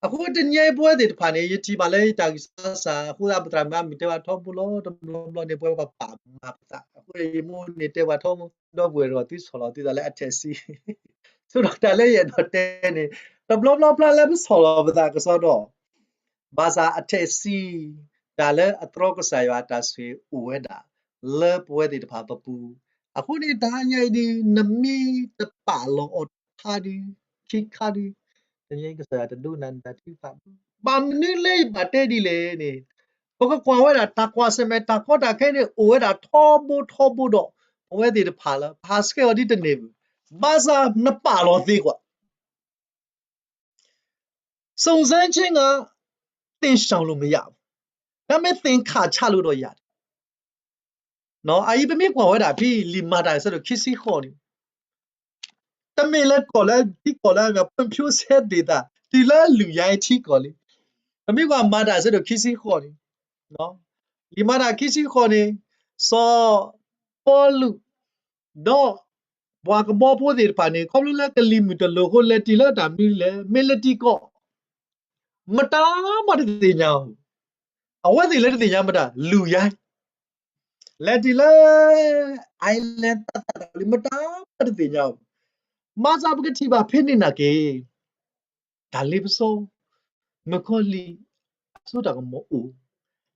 အဃိတနံၤအံၤပဝဲသ့ၣ်တဖၣ်န့ၣ် ယထံၣ်ဘၣ်လၢယတၢ်ဂံၢ်စၢ်စၢ် အဃိသတးပသရၣ်မုၣ်မ့ၢ်တဲဘၣ်ထီဘိလီၤ တဘျီဘျီန့ၣ် ပဝဲပပာ်မၤပသး အဃိယမိၢ်န့ၣ်တဲဘၣ်ထီဘိ ဒီပုၢ်ဝဲၢ်တဂၤသုဆီၣ်လီၤသုသးလၢအထဲးစံ ဆိဒီးတၢ်လၢယအဲၣ်ဒိးတဲန့ၣ် တဘျီဘျီဖျါလၢပဆီၣ်လီၤပသးကစီဒီ ဘၣ်ဆၣ်အထဲးစံ တၢ်လၢအတြီကစၢ်ယွၤအတၢ်ဆိၣ်ဂ့ၤအိၣ်ဝဲဒၣ် လၢပဝဲသ့ၣ်တဖၣ်ပပူၤ, အဃိန့ၣ်တဟါညါအံၤဒုး နမ့ၢ်တပာ်လီၤအီၤတခါဒုး ခံခါဒုး တနံၤအံၤကစၢ်ယွၤတဒိကနၣ်နတၢ်ထုကဖၣ်ဘၣ်. ဘၣ်မနုၤလၢယဘၣ်တဲဒ်လဲၣ်န့ၣ် ပကကွၢ်ဝဲဒၣ်တၢ်ကွၢ်ဆၢၣ်မဲာ်တၢ်ကီတၢ်ခဲန့ၣ် အိၣ်ဝဲဒၣ်ထီဘိထီဘိဒီး ပဝဲသ့ၣ်တဖၣ်လၢ ပဟးဆှဲးအီၤဒ်တန့ၢ်ဘၣ်. ဘၣ်ဆၣ်နပာ်လီၤသ့ကွၢ် စုံစမ်းခြင်းက သင်ရှောင်လို့မရဘူး, ဒါပေမဲ့ သင်္ခါချလို့တော့ရတယ်. အအံၤပမ့ၢ်ကွၢ်ဝဲဒၣ်ဖဲလံာ်မၤတၢ်အဆၢဒိၣ်ခံဆံဃိးန့ၣ်, တမ့ၢ်လၢကီၢ်လၢထံကီၢ်လၢ ဖွံ့ဖြိုးဆဲးဒေသ တုၤလၢလုၢ်ယါအံၤထံကီၢ်လံ. ပမ့ၢ်ကွၢ်မၤတၢ်အဆၢဒိၣ်ခံဆံဃိးန့ၣ်, လံာ်မၤတၢ်ခံဆံဃိးန့ၣ်, စီၤပီလူး ဒီးပှၤကဘီဖိသ့ၣ်တဖၣ်န့ၣ် ခီဖျိလၢကလံၤမုၢ်တလိၤအဃိ လဲၤတ့ၢ်လၢတၢ်မနုၤလဲၣ်, မ့ၢ်လဲၤတ့ၢ်ကီၢ် မတၤမးတသ့ၣ်ညါအီၤ, အဝဲသ့ၣ်လၢတသ့ၣ်ညါမတၤ လုၢ်ယါ, လဲၤတ့ၢ်လၢ island သၣ်သၣ်တၢ်လံ မတၤမးတသ့ၣ်ညါအီၤ. ဘၣ်ဆၣ်ပကထံၣ်ဘၣ်ဖဲန့ၣ်နာ်က့ တၢ်လ့ပစီ မုၣ်ကီၤလံၢ် အစိတၢ်ကမီၤအိၣ်,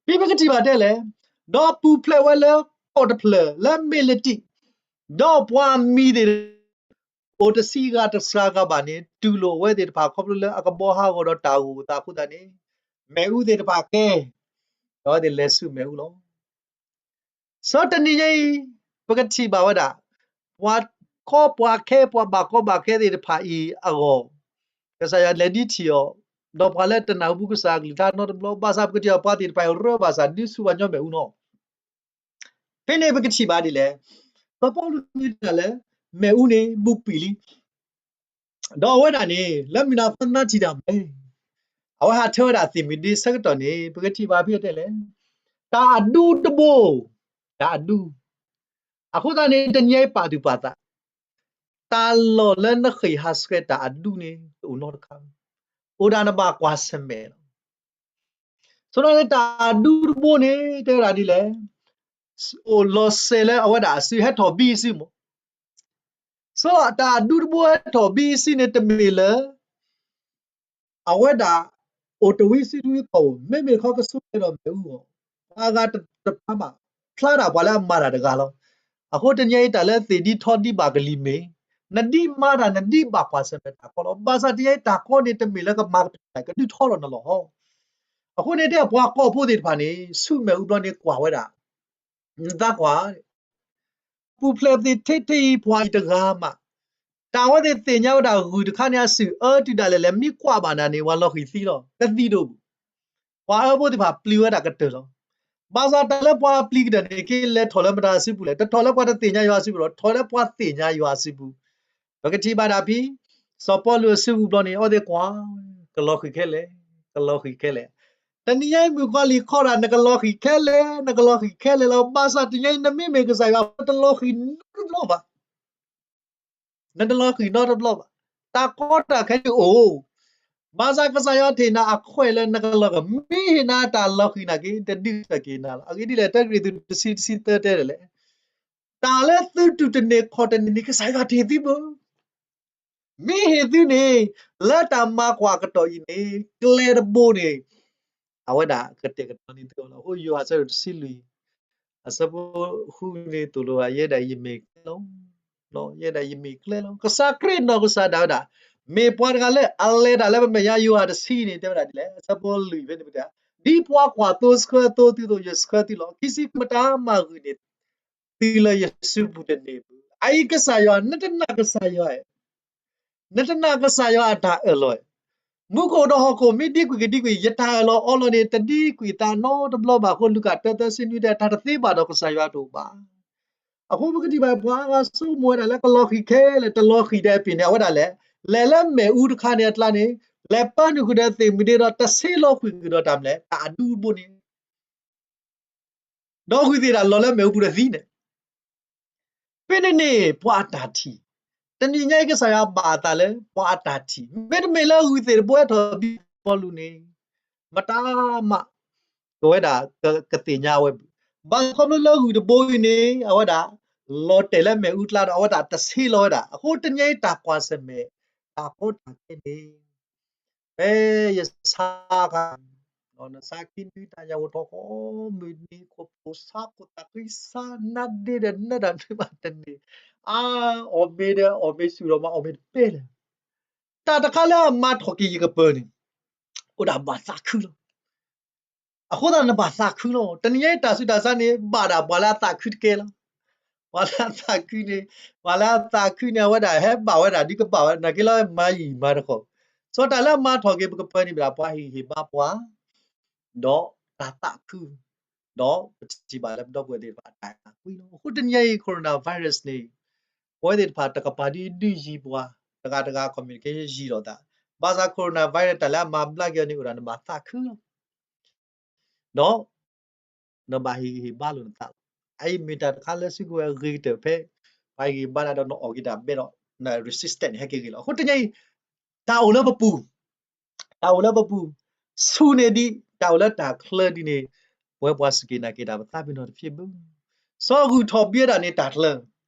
ဖဲပကထံၣ်ဘၣ်တဲလဲၣ်, ဒီးပူၤဖျဲးဝဲလၢကီၢ်တဖျၢၣ်လၢမ့ၢ်လဲၤတ့ၢ်, ဒီးပှၤမံၤသ့ၣ် အိၣ်တဆံဂၤတစှၤဂၤဘၣ်န့ၣ် တူၢ်လိာ်အဝဲသ့ၣ်တဖၣ်ခီဖျိလၢအကဘီဟးဂီၤဒီးတၢ်ဂိၢ်သးအဃိသတးန့ၣ်, မ့ၣ်အူသ့ၣ်တဖၣ်ကဲ, ဒီးအဝဲသ့ၣ်လဲၤဆူမ့ၣ်အူလီၤ. ဆၢတနံၤညါအံၤ ပကထံၣ်ဘၣ်ဝဲဒၣ် ပှၤကီပှၤခဲ ပှၤဘၣ်ကီဘၣ်ခဲသ့ၣ်တဖၣ်အံၤအဂီၢ်, ကစၢ်ယွၤလဲၤဒ်ထံၣ်အီၤ, ဒီးပှၤလၢတနၢ်ဟူပူၤကစၢ်အကလုၢ်ကထါနီတဘျီ, ဘၣ်ဆၣ်ပကထံၣ်အီၤပှၤသ့ၣ်တဖၣ်အံၤရၢဘၣ်ဆၣ်ဒုးဆူပှၤညီမ့ၣ်အူနီၤ. ဖဲန့ၣ်ပကထံၣ်ဘၣ်ဒ်လဲၣ်, စီၤပီလူးမ့ၢ်တဲဒၣ်လၢ မ့ၣ်အူန့ၣ်ဘူးပံာ်လံ ဒီးအဝဲဒၣ်န့ၣ် လၢမုၢ်နၤခီနါထံၣ်တၢ်မ့ၢ်, အဝဲဟးထၢဝဲဒၣ်သ့ၣ်မုၢ်ဒ့ဆၢကတီၢ်န့ၣ် ပကထံၣ်ဘၣ်ဖဲတဲလဲၣ်, တၢ်အဒူတဘိ, တၢ်အဒူ, အဃိသတးန့ၣ် တနံၤအံၤပာ်သူၣ်ပာ်သး, တၢ်လီၢ်လၢနဃ့ၢ်ဟးဆှဲးတၢ်အဒူန့ၣ် တအိၣ်နီတခါ, အိၣ်ဒၣ်နဘၣ်ကွၢ်ဆၢၣ်မဲာ်လီၤ. ဆိဒီးန့ၣ်တၢ်အဒူတဘိန့ၣ် တဲဝဲဒၣ်ဒ်လဲၣ်, အိၣ်လီၤစဲးလၢအဝဲဒၣ်အစု ဟဲထီၣ်ဘံအစုမး, စီၤတၢ်အဒူတဘိဟဲထီၣ်ဘံအစုန့ၣ် တမ့ၢ်လၢ အဝဲဒၣ် အိၣ်တဝံၤစုတဝံၤကီၢ်ဧိၤ, မ့မ့ၢ်တခီကဆိကဲဒီးမ့ၣ်အူအဂီၢ်, ပှၤအဂၤတဖၣ်မး ဖျါဒၣ်ပှၤလၢအမၤတၢ်တဂၤလီၤ. အဃိတနံၤအံၤတၢ်လၢသ့ၣ်ဒ်ထီဒ်ဘၣ်ကလံၤမ့ၢ်, နဒ်မၤတၢ်နဒ်ဘၣ်ကွၢ်ဆၢၣ်မဲာ်တၢ်ကီလီၤ. ဘၣ်ဆၣ်တနံၤအံၤတၢ်ကီန့ၣ်တမ့ၢ်လၢကမၤကတၢၢ်ကဒုးထီလီၤနၤလီၤ. အဃိန့ၣ်တဲပှၤကီၢ်ဖိသ့ၣ်တဖၣ်န့ၣ် ဆူမဲာ်အူဘျီန့ၣ်ကွၢ်ဝဲဒၣ် နသးကွၢ် ပူၤဖျဲးသ့ၣ်ထဲထဲအံၤပှၤအံၤတဂၤမး, တၢ်အဝဲသ့ၣ်သ့ၣ်ညါဝဲဒၣ်ဂုၢ်တခါန့ၣ် အစုၣ်အၢတုၤဒၣ်လဲာ်လဲာ် မ့ၢ်ကွၢ်ဘၣ်နၤန့ၣ် ပှၤလီၤဃံၤသံလီၤ ကသံၣ်ဒိၣ်ပူၤ, ပှၤအၢဖိသ့ၣ်တဖၣ်ပျံၤဝဲဒၣ်ကတၢၢ်လီၤ. ဘၣ်ဆၣ်တၢ်လၢပှၤပျံၤကတၢၢ်န့ၣ် ကလဲၤထီၣ်လၢမတၤအစုပူၤလဲၣ်, တထီၣ်လၢပှၤတသ့ၣ်ညါယွၤအစုပူၤလီၤ, ထီၣ်လၢပှၤသ့ၣ်ညါယွၤအစုပူၤ ပကထံၣ်ဘၣ်ဒၣ်ဖဲ စီၤပီလူးအစုပူၤဘျီန့ၣ် အဝဲသ့ၣ်ကွၢ်, ကလီၤဃံၤခဲလၢာ်, ကလီၤဃံၤခဲလၢာ်. တနံၤညါအံၤမုၣ်ကီၤလံၢ်ခီဒၣ် နကလီၤဃံၤခဲလၢာ်, နကလီၤဃံၤခဲလၢာ်လီၤ. ဘၣ်ဆၣ်တနံၤညါအံၤ နမ့မ့ၢ်ကစၢ်ယွၤ နတလီၤဃံၤနီတဘျီဘၣ်. နတလီၤဃံၤနီတဘျီဘၣ်. တၢ်ကီတၢ်ခဲန့ၣ်အိၣ်, ဘၣ်ဆၣ်ကစၢ်ယွၤတဟ့ၣ်နၤအခွဲးလၢနကလီၤဃံၤ, မ့ၢ်ဟ့ၣ်နၤတၢ်လီၤဃံၤနာ်က့ တဒုးကဲက့ၤနၤလီၤ. အဂ့ၢ်ဒ်လဲၣ်, တၢကရံၣ်သူး တဆံ တဆံသၢတဲဒ်လဲၣ်, တၢ်လၢသုတူၢ်တန့ၢ်ခီၣ်တန့ၢ်န့ၣ် ကစၢ်ယွၤတဟ့ၣ်သုဘၣ်. မ့ၢ်ဟ့ၣ်သုန့ၣ် လၢတၢ်မၤကွၢ်ကတီၢ်အံၤန့ၣ် ကျဲတဘိန့ၣ် အဝဲဒၣ်ကတဲာ်ကတီၤန့ၢ်သုအီၤလီၤ. အဃိယိၤဟၣ်ဆၢဒိၣ်တဆံလွံၢ် အဆၢဖိဃုန့ၣ် သိၣ်လိဝဲ ယဲဒၣ်ယမ့ၢ်ကျဲလီၤ. ယဲဒၣ်ယမ့ၢ်ကျဲလီၤ. ကစၢ်ခရံာ်နီၢ်ကစၢ်ဒၣ်ဝဲဒၣ် မ့ၢ်ပှၤတဂၤလၢအလဲၤတၢ်လၢပမဲာ်ညါ. ယိၤဟၣ်တဆံန့ၣ် တဲဝဲဒၣ်ဒ်လဲၣ်, အဆၢဖိလွံၢ်ဖဲန့ၣ်တဲ, ဒ်ပှၤကွၢ်သိဆှၢသိသုအသိး ယဆှၢသုလီၤ. ခံဆံ မတၤမၤဂ့ၤန့ၢ် သုလၢယစုပူၤတန့ၢ်ဘၣ်. အအံၤကစၢ်ယွၤ, နတနာ်ကစၢ်ယွၤဧါ. နတနာ်ကစၢ်ယွၤအတၢ်အၢၣ်လီၤဧါ. မူခိၣ်ဒီးဟီၣ်ခိၣ် မ့ၢ်ဒံကွံာ်ကဒံကွံာ်, ယတၢ်အၢၣ်လီၤအီလီၤန့ၣ် တဒံကွံာ်သးနီတဘျီဘၣ်အဃိ လူၤကၣ်တၢသၢဆံနွံတဲ တၢ်တသ့ဘၣ်ဒီးကစၢ်ယွၤတအိၣ်ဘၣ်. အဃိပကထံၣ်ဘၣ် ပှၤဂၤဆိကမိၣ်ဝဲဒၣ်လၢကလီၤဃံၤခဲလၢာ်, တလီၤဃံၤဒဲးပ့ၤန့ၣ် အဝဲဒၣ်လဲၤ, လဲၤလၢမ့ၣ်အူတခါန့ၣ်အကျါန့ၣ် လဲၤပၢနုာ်ဃုာ်ဒီးသ့ၣ်မုၢ်ဒ့ဒီး တဆ့လီၤကွံာ်ကဒီးတၢ်မနုၤလဲၣ်, တၢ်အဒူတဘိန့ၣ် ဒီးဂုၢ်သ့ၣ်ဒၣ်လီၤလၢမ့ၣ်အူပူၤတသံန့ၣ်, ဖဲန့ၣ်န့ၣ် ပှၤအတၢ်ထံၣ်, တနံၤညါအံၤကစၢ်ယွၤဘၣ်အသးလၢပှၤအတၢ်ထံၣ်, မ့တမ့ၢ်လၢဂုၢ်သ့ၣ်တဘိဟဲထီၣ်ဘံၣ်ပီလူးန့ၣ်, မတၤမး ကဝဲဒၣ်ကသ့ၣ်ညါဝဲဘၣ်. ဘၣ်ခီဖျိလၢဂုၢ်တဘိအံၤန့ၣ် အဝဲဒၣ် လီၤတဲာ်လၢမ့ၣ်အူကျါဒီး အဝဲဒၣ်တဆ့လီၤဝဲဒၣ်. အဃိတနံၤညါအံၤတၢ်ကွၢ်ဆၢၣ်မဲာ် တၢ်ကီတၢ်ခဲန့ၣ် ဖဲယဆါခါ, နဆါခံနွံတၢ်ညၣ်အိၣ်ထီၣ်ဃီ မုၢ်နံၤခိၣ်ဖိဆါခိၣ်သးဃံဆါနါဒ့ဒီး နၢတၢ်မနုၤမးတန့ၢ်, အါ, အီၣ်မ့ၤဒီးအီၣ်မ့ၤဆူၣ်ဒီးမၤအီၣ်မ့ၤတပဲလၢၤ. တၢ်တခါလၢအမၤထီၣ်က့ၤယကပၤန့ၣ် အိၣ်ဒၣ်ဘၣ်သးခုလီၤ. အဃိသတးနဘၣ်သးခုလီၤ. တနံၤညါအံၤတၢ်ဆူးတၢ်ဆါန့ၣ် ဘၣ်ဒၣ်ပှၤလၢအသးခုတကဲလီၤ. ပှၤလၢအသးခုန့ၣ်, ပှၤလၢအသးခုန့ၣ် အဝဲဒၣ်ဟဲဘၣ်ဝဲဒၣ်ဒ်ကဘၣ်ဝဲ နာ်က့လၢမၤယံာ်မၤတဃီ, စီၤတၢ်လၢအမၤထီၣ်က့ၤပကပၤန့ၣ် ဘၣ်ဒၣ်ပှၤဟ့ၣ်ဂံၢ်ဟ့ၣ်ဘါပှၤ ဒီးတၢ်သးခု, ဒီးပထံၣ်ဘၣ်လၢပဒီပုၢ်ဝဲၢ်သ့ၣ်တဖၣ်အတၢ်အဲၣ်တၢ်ကွံလီၤ. အဃိတနံၤညါအံၤ coronavirus န့ၣ် ပဝဲသ့ၣ်တဖၣ်တကပၤဒ်ဒုးယံၤပှၤ, တဂၤတဂၤ communication ယံၤလိာ်သး, ဘၣ်ဆၣ် coronavirus တၢ်လၢအမၤဘျါက့ၤအီၤန့ၣ် အိၣ်ဒၣ်နဘၣ်သးခုလီၤ. ဒီး နဘၣ်ဟ့ၣ်ဂံၢ်ဟ့ၣ်ဘါလိာ်နသးလီၤ. အအံၤမ့ၢ်တၢ်တခါလၢစုကဝဲၤဂ့ၤကတၢၢ်ဖဲ ပှၤဟ့ၣ်ဂံၢ်ဟ့ၣ်ဘါနၤဒီးနအီၣ်က့ၤတၢ်ဘဲဒီး န resistance န့ၣ် ဟဲက့ၤဂ့ၤလီၤ. အဃိတနံၤအံၤ တၢ်အိၣ်လၢပပူၤ, တၢ်အိၣ်လၢပပူၤ ဆူၣ်န့ၢ်ဒံး တၢ်အိၣ်လၢတၢ်ချၢဒ်န့ၣ် ပဝဲပှၤစူၢ်က့ၤနာ်က့ၤတၢ်ပသးပ့ၤနီၣ်တဖၣ်ဘၣ်. စီၤဂုၢ်ထီၣ်ဘံဝဲဒၣ်န့ၣ်တၢ်ချၢ,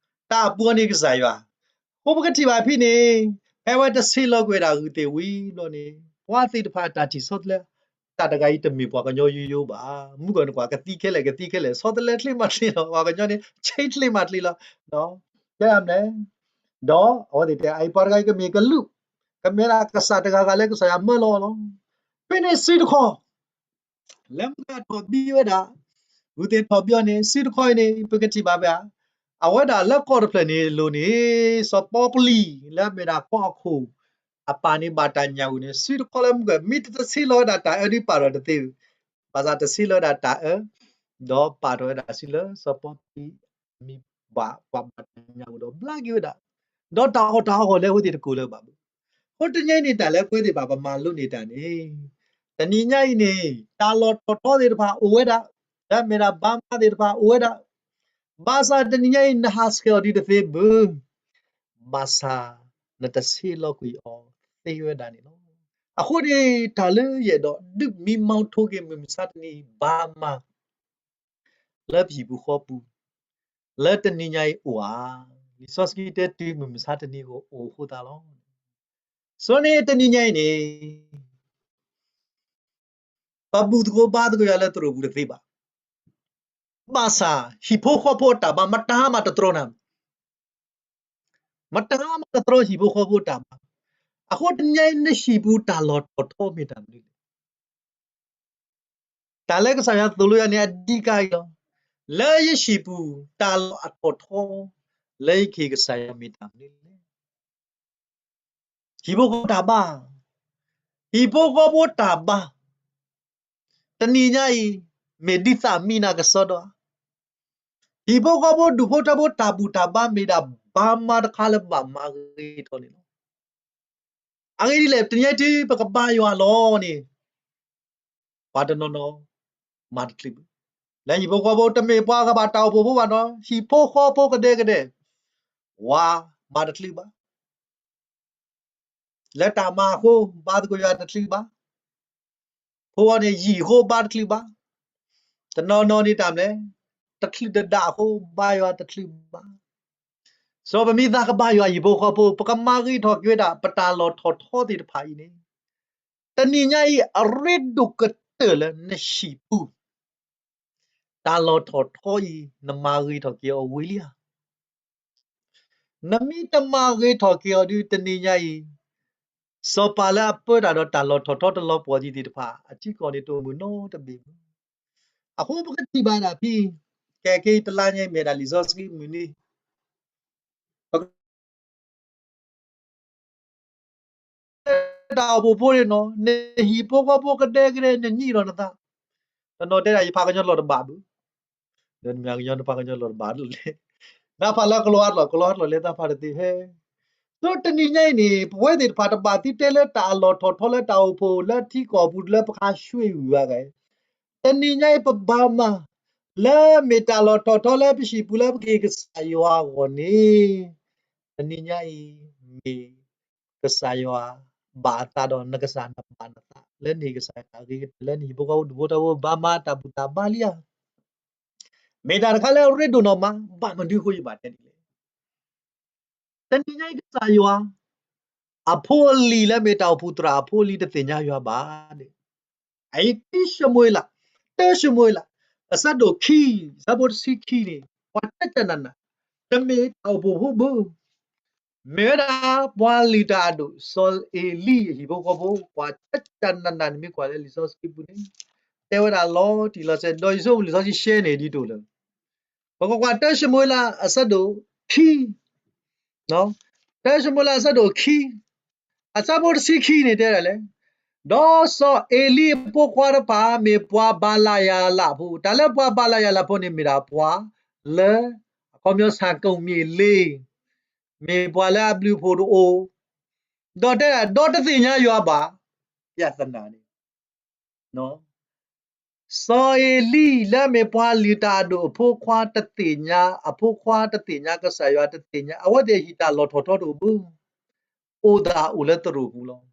တၢ်အပူၤန့ၣ်ကစၢ်ယွၤ, အဃိပကထံၣ်ဘၣ်ဖဲန့ၣ်, ဖဲအဝဲတဆ့လီၤကွံာ်ဝဲဒၣ်ဂုၢ်သ့ၣ်ဝံၤဘျီန့ၣ် ပှၤသ့ၣ်တဖၣ်အတၢ်ထံၣ်ဆီတလဲ, တၢ်တဂၤအံၤတမ့ၢ်ပှၤကညီယိယိဘၣ်. မုၢ်ကီၢ်န့ၣ်ကွၢ် ကသံခဲလၢာ် ကသံခဲလၢာ် ဆီတလဲချ့မးချ့လီၤ. ပှၤကညီန့ၣ် ဆ့ချ့မးချ့လီၤ. တဲဒ်လဲၣ်, ဒီးအဝဲသ့ၣ်တဲ အအံၤပှၤတဂၤအံၤကမ့ၢ်ကလူး, ကမ့ၢ်ဒၣ်ကစၢ်တဂၤဂၤလၢကစၢ်ယွၤမၢလီၤလီၤ. ဖဲန့ၣ်စုတခီ လၢမုၢ်ဂၤထီၣ်ဘံဝဲဒၣ်, ဂုၢ်သ့ၣ်ထီၣ်ဘံအီၤန့ၣ် စုတခီအံၤန့ၣ် ပကထံၣ်ဘၣ်ဖဲဧါ, အဝဲဒၣ်လၢကီၢ်တဖျၢၣ်န့ၣ်အလိၤန့ၣ် စီၤပီပလံၢ်လၢအမ့ၢ်ဒၣ်ကီၢ်အခိၣ် အပၢ်န့ၣ်ဘၣ်တၢ်ညၣ်ဂူာ်န့ၣ် စုတခီလၢမုၢ်ဂၤ မ့ၢ်တတဆ့လီၤဝဲဒၣ်တၢ်အၢဒ်ပာ်ထီၣ်တသ့, ဘၣ်ဆၣ်တဆ့လီၤဝဲဒၣ်တၢ်အၢ, ဒီးပာ်ထီၣ်ဝဲဒၣ်စုလၢစီၤပီပလံၢ်အမံၤဘၣ် ပှၤဘၣ်တၢ်ညၣ်ဂူာ်ဒီးဘျါက့ၤဝဲဒၣ်, ဒီးတၢ်အီၣ်တၢ်အီလၢအဝဲသ့ၣ်တကိးလၢၤဘၣ်ဘၣ်. အဃိတနံၤညါအံၤန့ၣ် တၢ်လၢပဝဲသ့ၣ်တဖၣ်ပမၤလိန့ၢ်တၢ်န့ၣ်, တနံၤညါအံၤန့ၣ် တၢ်လီၢ်ထီၣ်ထီသ့ၣ်တဖၣ်အိၣ်ဝဲဒၣ်, လၢအမ့ၢ်ဒၣ်ဘါမါသ့ၣ်တဖၣ်အိၣ်ဝဲဒၣ်, ဘၣ်ဆၣ်တနံၤညါအံၤ နဟးဆှဲးအီၤဒ်တသ့ဘၣ်, ဘၣ်ဆၣ်နတဆ့လီၤကွံာ်အီၤသ့ဝဲဒၣ်န့ၣ်လီၤ. အဃိန့ၣ် တၢ်လၢယအဲၣ်ဒိးဒုးမံမီၢ်ထိက့ၤမုၢ်မဆါတနံၤအံၤ ဘါမါ လၢပဟံၣ်ပူၤဃီပူၤ လၢတနံၤညါအံၤအိၣ်ဧါ. လံာ်စီဆှံတဲတုၤမုၢ်မဆါတနံၤအဃိအိၣ်အဃိသတးလီၤ. ဆိန့ၣ်တနံၤညါအံၤန့ၣ် ပဘူၣ်သကိးဘါသကိးယွၤလၢသရိာ်ပူၤတသ့ဘၣ်. ဘၣ်ဆၣ် ဟံၣ်ဖိဃီဖိအတၢ်ဘါ မတၤမးတတြီနၤ, မတၤမးတတြီဟံၣ်ဖိဃီဖိအတၢ်ဘါ. အဃိတနံၤညါအံၤ နဟံၣ်ပူၤတၢ်လီၢ်ထီၣ်ထီမ့ၢ်တၢ်မနုၤလဲၣ်. တၢ်လၢကစၢ်ယွၤသိၣ်လိယၤန့ၣ် အဒံးကါအံၤလီၤ. လၢယဟံၣ်ပူၤ တၢ်လီၢ်အထီၣ်ထီ လၢယကဟ့ၣ်ကစၢ်ယွၤမ့ၢ်တၢ်မနုၤလဲၣ်. ဟံၣ်ဖိဃီဖိတၢ်ဘါ, ဟံၣ်ဖိဃီဖိတၢ်ဘါ, တနံၤညါအံၤ မ့ၢ်ဒ်သးမံနၤကစီဒီဧါ. ဟံၣ်ဖိဃီဖိဒူၣ်ဖိထၢဖိတၢ်ဘူၣ်တၢ်ဘါမ့ၢ်ဒၣ် ပှၤမၤတခါလၢပဘၣ်မၤဂ့ၤထီၣ်န့ၣ်လီၤ. အဂ့ၢ်ဒ်လဲၣ်, တနံၤညါအံၤ ပကဘါယွၤလီၤန့ၣ် ပှၤတနီၤနီၤ မၤတချုးဘၣ်. လၢဟံၣ်ဖိဃီဖိ တမ့ၢ်ပှၤကဘၣ်တၢ်အိၣ်ဖှိၣ်ဖိဘၣ်နီၤ, ဟံၣ်ဖိဃီဖိကဒဲကဒဲ ဝၤမၤတချုးဘၣ်. လၢတၢ်မၤအဃိ ဘါသကိးယွၤတချုးဘၣ်. ဖိန့ၣ်ယံာ်အဃိ ဘါတချုးဘၣ်. တနီၤနီၤန့ၣ်တၢ်မနုၤလဲၣ်, တချုးတဒၣ်အဃိ ဘါယွၤတချုးဘၣ်. စီၤပမ့ၢ်သးကဘါယွၤဟံၣ်ဖိဃီဖိ ပကမၤဂ့ၤထီၣ်က့ၤဝဲဒၣ် ပတၢ်လီၢ်ထီၣ်ထီသ့ၣ်တဖၣ်အံၤန့ၣ်, တနံၤညါအံၤ အရ့ဒိၣ်ကတၢၢ်လၢနဟံၣ်ပူၤ တၢ်လီၢ်ထီၣ်ထီအံၤ နမၤဂ့ၤထီၣ်က့ၤအီၤဝံၤလံဧါ. နမ့ၢ်တမၤဂ့ၤထီၣ်က့ၤအီၤဒုး တနံၤညါအံၤ စီၤပၤလၢအပၢတၢ်ဒီးတၢ်လီၢ်ထီၣ်ထီတလီၤပှီၢ်သ့ၣ်တဖၣ် အထံကီၢ်န့ၣ်တအိၣ်မုာ်နီတဘ့ၣ်မုၢ်. အဃိပကထံၣ်ဘၣ်ဒၣ်ဖဲ ကဲက့ၤတလါညါအံၤ မ့ၢ်ဒၣ်လံာ်စီဆှံမုၢ်နံၤ တၢ်အိၣ်ဖှိၣ်ဖိန့ၣ်နီၤ, နဟံၣ်ဖိဃီဖိကဒဲကဒဲ နညံးဒီးနသး, တနီၤတဲဒၣ် ယဖးကညီလီၤတဘၣ်ဘၣ်, ဒီးနမ့ၢ်ကညီနဖးကညီလီၤတဘၣ်ဒ်လဲၣ်, နဖးလၢကလီၤအါလီၤ ကလီၤအါလီၤလၢတၢ်ဖးတသ့ဟဲ. ဒီးတနံၤညါအံၤန့ၣ် ပဝဲသ့ၣ်တဖၣ်တဘၣ်သံတဲလၢတၢ်အလီၢ်ထီၣ်ထီလၢတၢ်အိၣ်ဖှိၣ်လၢထံကီၢ်ပူၤလၢပခါဆှံဝံၤဘၣ်ဂ့ၤ, တနံၤညါအံၤပဘၣ်မၤ လၢမ့ၢ်တၢ်လီၢ်ထီၣ်ထီလၢပဟံၣ်ပူၤလၢပက့ၤကစၢ်ယွၤအဂီၢ်န့ၣ်, တနံၤညါအံၤ မ့ၢ်ကစၢ်ယွၤဘၣ်အသးဒီးနကစၢ်နဘၣ်နသး လၢနဟ့ၣ်ကစၢ်ယွၤအဂ့ၤကတၢၢ် လၢနဟံၣ်ဖိဃီဖိဒူၣ်ဖိထၢဖိ ဘၣ်မၤတၢ်ဘူၣ်တၢ်ဘါလံဧါ. မ့ၢ်တၢ်တခါလၢအရ့ဒိၣ်နီၢ်မး, ဘၣ်မနုၤအဃိယဘၣ်တဲဒ်လဲၣ်. တနံၤညါအံၤကစၢ်ယွၤ အဖိအလံၤလၢမ့ၢ်တၢ်အိၣ်ဖှိၣ်သရၣ်အဖိအလံၤတသ့ၣ်ညါယွၤဘၣ်န့ၣ်, အအံၤခံၡမူၤအ့လး, တၢၡမူၤအ့လး, အဆၢဒိၣ်ခံ, အဆၢဖိတဆံခံန့ၣ် ပှၤတဲတၢ်နးနး, တမ့ၢ်တၢ်အိၣ်ဖှိၣ်ဖိဘၣ် မ့ၢ်ဝဲဒၣ်ပှၤလုၢ်တၢ်အဒိၣ် စီၤအ့လံအဟံၣ်ဖိဃီဖိ ပှၤတဲတၢ်နးနးန့ၣ်မ့ၢ်ကွၢ်လၢလံာ်စီဆှံပူၤန့ၣ်, တဲဝဲဒၣ်လီၤတံၢ်လီၤဆဲး ဒီးယဆိကမိၣ်လံာ်စီဆှံရှဲန့ၣ်ဒ်သိးလၢ ပကကွၢ်တၢၡမူၤအ့လးအဆၢဒိၣ်ခံ, တၢၡမူၤအ့လးအဆၢဒိၣ်ခံ, အဆၢဖိတဆံခံန့ၣ် တဲဒၣ်လဲၣ်, ဒီးစီၤအ့လံအဖိခွါတဖၣ် မ့ၢ်ပှၤဘၤလယၤလးဖိ, တၢ်လၢပှၤဘၤလယၤလးဖိန့ၣ် မ့ၢ်ဒၣ်ပှၤလၢ အခီပညီဆၣ်ကိၣ်မ့ၢ်လ့ မ့ၢ်ပှၤလၢအဘျုးအဖှိၣ်တအိၣ်, ဒီးတဲဒၣ် ဒီးတသ့ၣ်ညါယွၤဘၣ်, ပြဿနာန့ၣ် စီၤအ့လံလၢအမ့ၢ်ပှၤလုၢ်တၢ်အဒိၣ်အဖိခွါတသ့ၣ်ညါ, အဖိခွါတသ့ၣ်ညါကစၢ်ယွၤတသ့ၣ်ညါ, အဝဲသ့ၣ်ဟံၣ်တၢ်လီၢ်ထီၣ်ထီတအိၣ်ဘၣ်, အိၣ်သးအိၣ်လၢသရိာ်ပူၤလီၤ, တၢ်လီၢ်ထီၣ်ထီလၢ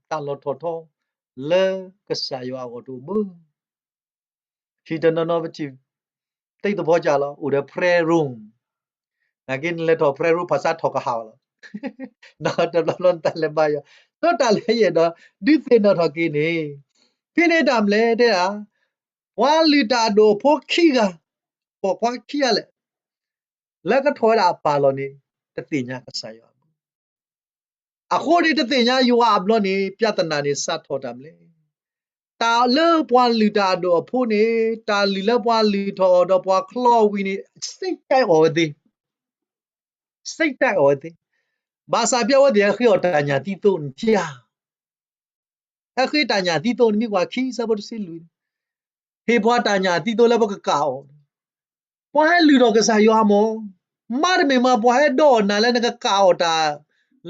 ကစၢ်ယွၤအဂီၢ်တအိၣ်ဘၣ်. ဟံၣ်တနီၤနီၤပထံၣ် သ့ၣ်သဘီကၢ်လီၤ အိၣ်ဒီး prayer room, နာ်က့နလဲၤထီၣ် prayer room ဖးဆါထီၣ်ကဟးအီၤလီၤ, ဒီးတဘျီဘျီနတၢ်လဲၤဘါယွၤ, ဒီးတၢ်လၢယအဲၣ်ဒိးဒုးသ့ၣ်နီၣ်ထီၣ်က့ၤန့ၣ်, ဖဲန့ၣ်တၢ်မနုၤလဲၣ်တဲဒၣ်, ပှၤလုၢ်တၢ်အဒိၣ်အဖိခံဂၤ, ပိာ်ခွါခံဂၤလဲၣ်, လၢကထီၣ်ဝဲဒၣ်အပၢ်လီၢ်န့ၣ် တသ့ၣ်ညါကစၢ်ယွၤဘၣ်. အဃိန့ၣ်တသ့ၣ်ညါယွၤအဘျီန့ၣ် ပြဿနာန့ၣ်စးထီၣ်တၢ်မနုၤလဲၣ်. တၢ်လၢပှၤလုၢ်တၢ်အဒိၣ်အဖိန့ၣ် တၢ်လုၢ်လၢပှၤလုၢ်ထီၣ်အီၤဒီးပှၤချီအီၤဝံၤန့ၣ် စိတ်ဓာတ်အီၤဝဲသ့ၣ်, စိတ်ဓာတ်အီၤဝဲသ့ၣ်, ဘၣ်ဆၣ်ပျဲဝဲသ့ၣ်ဟဲဃ့အီၤတၢ်ညၣ်သံသိနဖျါ ဟဲဃ့တၢ်ညၣ်သံသိနမ့ၢ်ကွၢ်ခံဆၢဖိတဆံလွံၢ်န့ၣ်, ဟ့ၣ်ပှၤတၢ်ညၣ်သံသိလၢပကကးအီၤ, ပှၤဟဲလုၢ်ထီၣ်ကစၢ်ယွၤမး, မ့တမ့ၢ်မး ပှၤဟဲဒိးအီၣ်နၤလၢနကကးအီၤတၢ်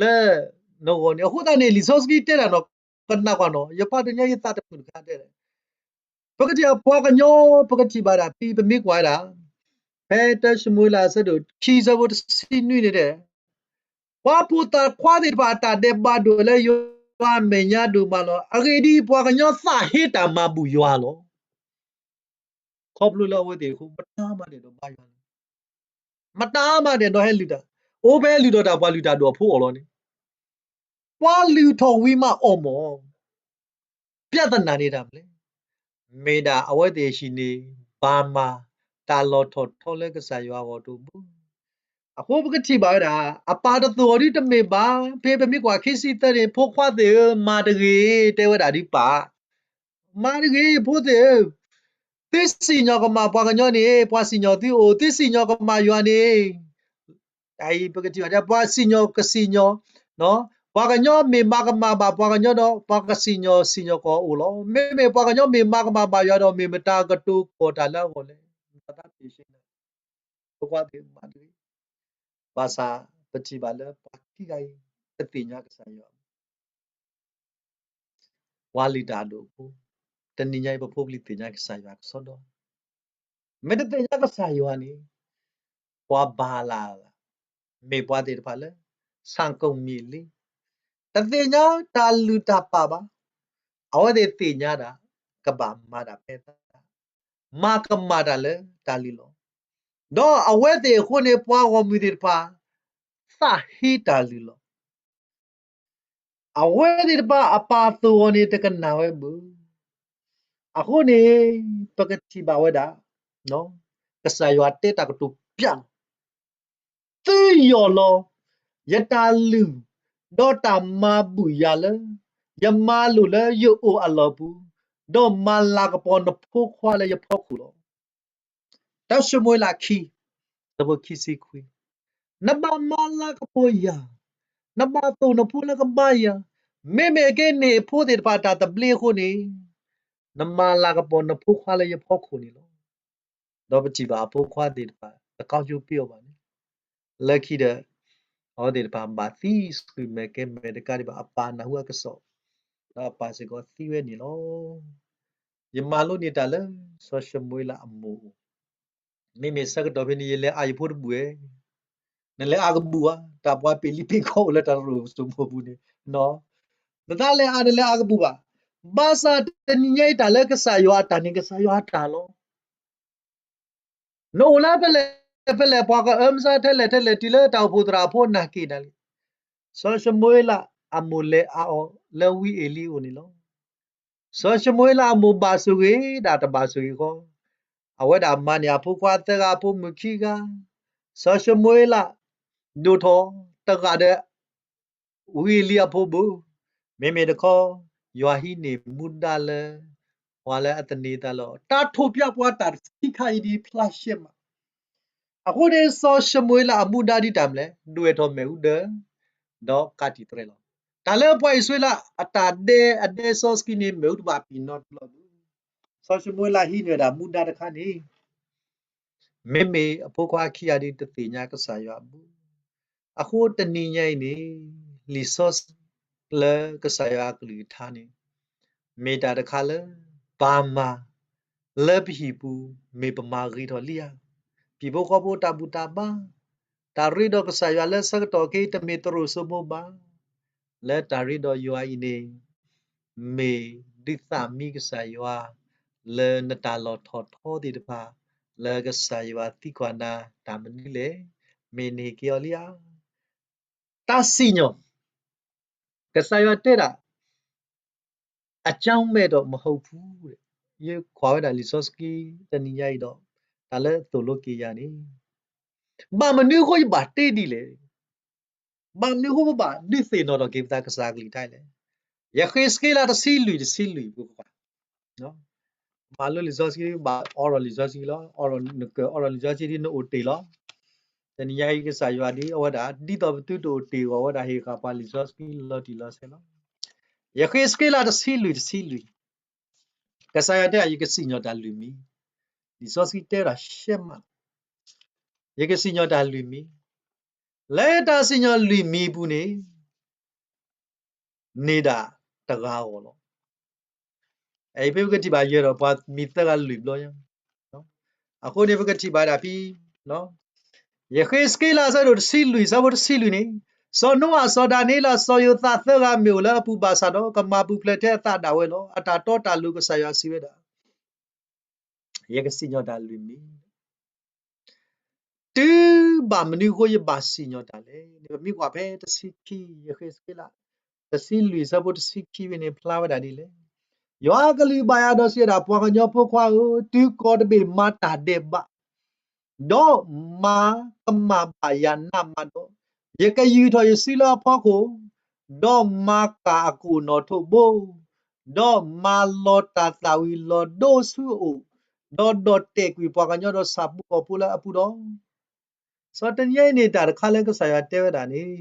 လၢနဂီၢ်န့ၣ်, အဃိသတးန့ၣ် လံာ်စီဆှံတဲဒၣ်နီၢ် ကနၣ်ကွၢ်နီၢ် ယဖးတနံၤညါယသးတမုာ်တခါတဲလဲၣ် ပကထံၣ်ပှၤကညီ ပကထံၣ်ဘၣ်ဒၣ်ဖဲ ပမ့ၢ်ကွၢ်ဝဲဒၣ် ဖဲတၢၡမူၤအ့လးအဆၢဒိၣ်ခံဆၢဖိတဆံနွံန့ၣ်တဲ ပှၤဖိသၣ်ခွါသ့ၣ်တဖၣ်အတၢ်ဒဲးဘးဒိၣ်လၢယွၤအမဲာ်ညါဒိၣ်မးလီၤ. အဂ့ၢ်ဒ်အံၤ, ပှၤကညီသးဟ့တၢ်မၤဘူၣ်ယွၤလီၤ. ခီဖျိလၢအဝဲသ့ၣ်အဃိ မတၤမၤဒဲးဒီးဘါယွၤလီၤ. မတၤမၤဒဲးဒီးဟဲလုၢ်တၢ်, အိၣ်ဖဲလုၢ်ထီၣ်တၢ်ပှၤလုၢ်တၢ်ဒိၣ်အဖိအီၤလီၤန့ၣ် ပှၤလုၢ်ထီၣ်ဝံၤမးအီၤမး ပြဿနာန့ၣ်တၢ်မနုၤလဲၣ်. မ့ၢ်ဒၣ်အဝဲသ့ၣ်အဟံၣ်န့ၣ် ဘၣ်မၤတၢ်လီၢ်ထီၣ်ထီလၢကစၢ်ယွၤအဂီၢ်တအိၣ်ဘၣ်. အဃိပကထံၣ်ဘၣ်ဝဲဒၣ် အပၢ်တသိၣ်အီၤဒ်တမ့ၢ်ဘၣ်. ဖဲပမ့ၢ်ကွၢ်ခံဆံသၢန့ၣ် ဖိခွါသ့ၣ်ဧၢ, မၤတဂ့ၤ, တဲဝဲဒၣ်ဒ်ပၢ်, မၤတဂ့ၤ ဖိသ့ၣ်ဧၢ, သုစံၣ်ညီၣ်ကမၣ်ပှၤကညီန့ၣ် ပှၤစံၣ်ညီၣ်သုအိၣ်, သုစံၣ်ညီၣ်ကမၣ်ယွၤန့ၣ် အအံၤပကထံၣ်ဘၣ် ပှၤစံၣ်ညီၣ်ကစံၣ်ညီၣ်, ပှၤကညီမ့ၢ်မၤကမၣ်ဘၣ်ပှၤကညီဒီး ပှၤကစံၣ်ညီၣ်စံၣ်ညီၣ်ကွီၢ်အိၣ်လီၤ. မ့မ့ၢ်ပှၤကညီမ့ၢ်မၤကမၣ်ဘၣ်ယွၤဒီး မ့ၢ်မတၤကတိၤကွီၢ်တၢ်လၢအဂီၢ်လဲၣ်. မတၤသးတ့ၢ်ရှဲန့ၣ် ပကွၢ်သ့ၣ်မၤတဂ့ၤ. ဘၣ်ဆၣ် ပထံၣ်ဘၣ်လၢပှၤခံဂၤအံၤ တသ့ၣ်ညါကစၢ်ယွၤ ပှၤလုၢ်တၢ်အဒိၣ်အဖိ, တနံၤညါအံၤ ပဖိပလံၤသ့ၣ်ညါကစၢ်ယွၤကစီဒီ, မ့ၢ်တသ့ၣ်ညါကစၢ်ယွၤန့ၣ် ပှၤဘၤလး, မ့ၢ်ပှၤသ့ၣ်တဖၣ်လၢ ဆၣ်ကိၣ်မ့ၢ်လ့, တသ့ၣ်ညါတၢ်လုၢ်တၢ်ပာ်ဘၣ်. အဝဲသ့ၣ်သ့ၣ်ညါဒၣ် ကဘၣ်မၤတၢ်ဖဲသး, မၤကမၣ်တၢ်လၢတၢ်လုၢ်လီၤ. ဒီးအဝဲသ့ၣ်အဃိန့ၣ် ပှၤဂီၢ်မုၢ်သ့ၣ်တဖၣ် သးဟ့တၢ်လုၢ်လီၤ. အဝဲသ့ၣ်တဖၣ်အပၢ်အသိၣ်အီၤန့ၣ် တကနၣ်ဝဲဘၣ်. အဃိန့ၣ် ပကထံၣ်ဘၣ်ဝဲဒၣ် ကစၢ်ယွၤတဲတၢ်ကတိၤပျးလီၤ. သုယီၢ်လီၤ ယတၢ်လုၢ်, ဒီးတၢ်မၤဘူၣ်ယၤလၢ ယမၤလိာ်လၢယအိၣ်အလီၢ်ပူၤ, ဒီးမၤလၤကပီၤနဖိခွါလၢယဖီခိၣ်လီၤ. တၢၡမူၤအ့လးခံ, ဆၢဖိခံဆံခွံ, နဘၣ်မၤလၤကပီၤယၤ, နဘၣ်သိၣ်နဖိလၢကဘါယၤ, မ့မ့ၢ်အကဲန့ၣ်အဖိသ့ၣ်တဖၣ်တၢ်သဘျ့အဃိန့ၣ်, နမၤလၤကပီၤနဖိခွါလၢယဖီခိၣ်န့ၣ်လီၤ. ဒီးပထံၣ်ဘၣ်အဖိခွါသ့ၣ်တဖၣ် တကီကၠိပ့အီၤဘၣ်န့ၣ်, လၢခံဒီး အဝဲသ့ၣ်တဖၣ်ဘၣ်သံဆှံမဲာ်ကဲမဲာ်တကးဒံးဘၣ် အပၢ်နၢ်ဟူအကစီၣ်, ဒီးအပၢ်စ့ၢ်ကီးသံဝဲန့ၣ်လီၤ. ယမၤလိန့ၢ်တၢ်လၢ စီၤၡမူၤအ့လးအမိၢ်အအိၣ်, မ့မ့ၢ်ဆၢကတီၢ်ဖဲန့ၣ် ယလဲၤအါယဖိတဘူၣ်ဧါ, နလဲၤအါကဘူၣ်ဧါ, တၢ်ပှၤပ့ၤလံပ့ၤကီၢ်အိၣ်လၢတၢ်တရူၢ်စိမိၤပူၤန့ၣ်, နတၢ်လဲၤအါနလဲၤအါကဘူၣ်ဘၣ်. ဘၣ်ဆၣ်တနံၤညါအံၤတၢ်လၢကစၢ်ယွၤအတၢ်န့ၣ် ကစၢ်ယွၤအတၢ်လီၤ. နအိၣ်လၢဖဲလဲၣ်ဖဲလဲၣ် ပှၤကအၢမဆါထဲလဲၣ်ထဲလဲၣ် တုၤလၢတၢ်အိၣ်ဖှိၣ်သရၣ်ဖိနာ်က့ၤနၤလံ. စီၤၡမူၤအ့လးအမိၢ်လဲၤအါအီၤလၢဝံအ့လံအအိၣ်န့ၣ်လီၤ. စီၤၡမူၤအ့လးအမိၢ်ဘၣ်ဆိၣ်ဂ့ၤဒၣ်တဘၣ်ဆိၣ်ဂ့ၤဃီ, အဝဲဒၣ်မၤန့ၢ်အဖိခွါသၢဂၤအဖိမုၣ်ခံဂၤ, စီၤၡမူၤအ့လး ဒိၣ်ထီၣ်တဂၤဒီး ဝံအ့လံအဖိဘၣ်. မ့မ့ၢ်တခီ ယွၤဟံးန့ၢ်မူဒါလၢ ပှၤလၢအသန့ၤအသးလီၤ. တၢ်ထိၣ်ဖျဲးပှၤတၢ်ခံခါအံၤဒ်ဖျါရှဲမး. အဃိန့ၣ် စီၤၡမူၤအ့လးအမူဒါဒ်တၢ်မနုၤလဲၣ်, ဒွဲၣ်ထီၣ်မ့ၣ်အူဒၢ ဒီးကးတံာ်တြဲၤလီၤ. တၢ်လၢပှၤအံၣ်စရ့လးအတၢ်ဒဲးအဒဲးစီဆှံန့ၣ် မ့ၣ်အူတဘၣ်ပံၤနီတဘျီဘၣ်. စီၤၡမူၤအ့လးဟံးန့ၢ်ဝဲဒၣ်မူဒါတခါန့ၣ် မ့မ့ၢ်အဖိခွါခံဂၤဒ်တသ့ၣ်ညါကစၢ်ယွၤအပူၤ, အဃိတနံၤညါအံၤန့ၣ် လံာ်စီဆှံလၢကစၢ်ယွၤအကလုၢ်ကထါန့ၣ် မ့ၢ်တၢ်တခါလၢ ဘၣ်မၤ လၢပဟံၣ်ပူၤ မ့ၢ်ပမၤဂ့ၤထီၣ်လံဧါ. ပှၤဟံၣ်ဖိဃီဖိတၢ်ဘူၣ်တၢ်ဘါ, တၢ်ရ့ဒီးကစၢ်ယွၤလၢဆၢကတီၢ်ခဲအံၤ တမ့ၢ်တရူၢ်စိမိၤဘၣ်. လၢတၢ်ရ့ဒီးယွၤအံၤန့ၣ် မ့ၢ်ဒုးသးမံကစၢ်ယွၤ လၢနတၢ်လီၢ်ထီၣ်ထီသ့ၣ်တဖၣ် လၢကစၢ်ယွၤသံကွၢ်နၤတၢ်မနုၤလဲၣ်, မ့ၢ်နဟ့ၣ်က့ၤအီၤလံဧါ. တၢ်စံၣ်ညီၣ်, ကစၢ်ယွၤတဲဒၣ် အကြောင်းမဲ့တော့မဟုတ်ဘူး. ယကွၢ်ဝဲဒၣ်လံာ်စီဆှံ တနံၤညါအံၤဒီး တၢ်လၢသိၣ်လိက့ၤယၤန့ၣ် ဘၣ်မနုၤအဃိယဘၣ်တဲဒ်လဲၣ်. ဘၣ်မနုၤအဃိပဘၣ်ဒုးသ့ၣ်နီၣ်ထီၣ်က့ၤပသးကစၢ်အကလုၢ်ကထါလဲၣ်. ယဃ့းစက့လးတဆံလွံၢ်တဆံလွံၢ် ပကကွၢ် မၤလိလံာ်စီဆှံ ဘၣ်အိးထီၣ်လံာ်စီဆှံလီၤ. နကအိးထီၣ်လံာ်စီဆှံဒ်နအိၣ်တ့ၢ်လီၤ. တနံၤညါအံၤကစၢ်ယွၤဒ်အဝဲဒၣ် ဒ်သိးပသုတအိၣ်တ့ၢ်အဂီၢ် အဝဲဒၣ်ဟ့ၣ်ဃာ်ပှၤလံာ်စီဆှံလီၤတံၢ်လီၤဆဲးလီၤ. ယဃ့းစက့လးတဆံလွံၢ်တဆံလွံၢ်, ကစၢ်ယွၤတဲ ယကစံၣ်ညီၣ်တၢ်လွံၢ်မံၤ. လံာ်စီဆှံတဲဒၣ်ရှဲမး, ယကစံၣ်ညီၣ်တၢ်လွံၢ်မံၤ, လၢတၢ်စံၣ်ညီၣ်လွံၢ်မံၤအပူၤန့ၣ် န့ၢ်ဒၣ်တဂၤအဂီၢ်လီၤ. အအံၤဖဲပကထံၣ်ဘၣ်ယဲဒီး ပှၤမံၤသၢဂၤလွံၢ်ဘျီညါ, အဃိန့ၣ် ပကထံၣ်ဘၣ်ဒၣ်ဖဲ ယဃ့းစက့လး အဆၢဒိၣ်တဆံလွံၢ် အဆၢဖိတဆံလွံၢ်န့ၣ်, စီၤနိအၤ စီၤဒၤနံးယ့လး စီၤယိၤသးသၢဂၤမ့ၢ်အိၣ်လၢအပူၤဘၣ်ဆၣ်ဒီး ကမၤပူၤဖျဲးထဲအသးဒၣ်ဝဲလီၤ. အတၢ်တီတၢ်လိၤကစၢ်ယွၤစံးဝဲဒၣ် ယကစံၣ်ညီၣ်တၢ်လွံၢ်မံၤ တုၤဘၣ်မနုၤအဃိယဘၣ်စံၣ်ညီၣ်တၢ်လဲၣ်န့ၣ် ပမ့ၢ်ကွၢ်ဖဲတဆံခံ ယဃ့းစက့လး တဆံလွံၢ် အဆၢဖိတဆံခံဖဲန့ၣ် ဖျါဝဲဒၣ်ဒ်လဲၣ်. ယွၤအကလုၢ်ဘၣ်ယၤဒီးစံးဝဲဒၣ်, ပှၤကညီဖိခွါဧၢ, တုၤကီၢ်တဘ့ၣ်မၤတၢ်ဒဲးဘး ဒီးမၤကမၣ်ဘၣ်ယၤနးမးဒီး, ယကယူာ်ထီၣ်ယစုလၢအဖီခိၣ်, ဒီးမၤကၣ်အကိာ်နီၣ်ထိးဘိ, ဒီးမၤလီၤတၢ်သးဝံၤလီၤဒိဆူအအိၣ်, ဒီးဒီၣ်တဲာ်ကွံာ်ပှၤကညီဒီးဆၣ်ဖိကီၢ်ဖိလၢအပူၤဒီး စီၤတနံၤညါအံၤန့ၣ် တၢ်တခါလၢကစၢ်ယွၤတဲဝဲဒၣ်န့ၣ်,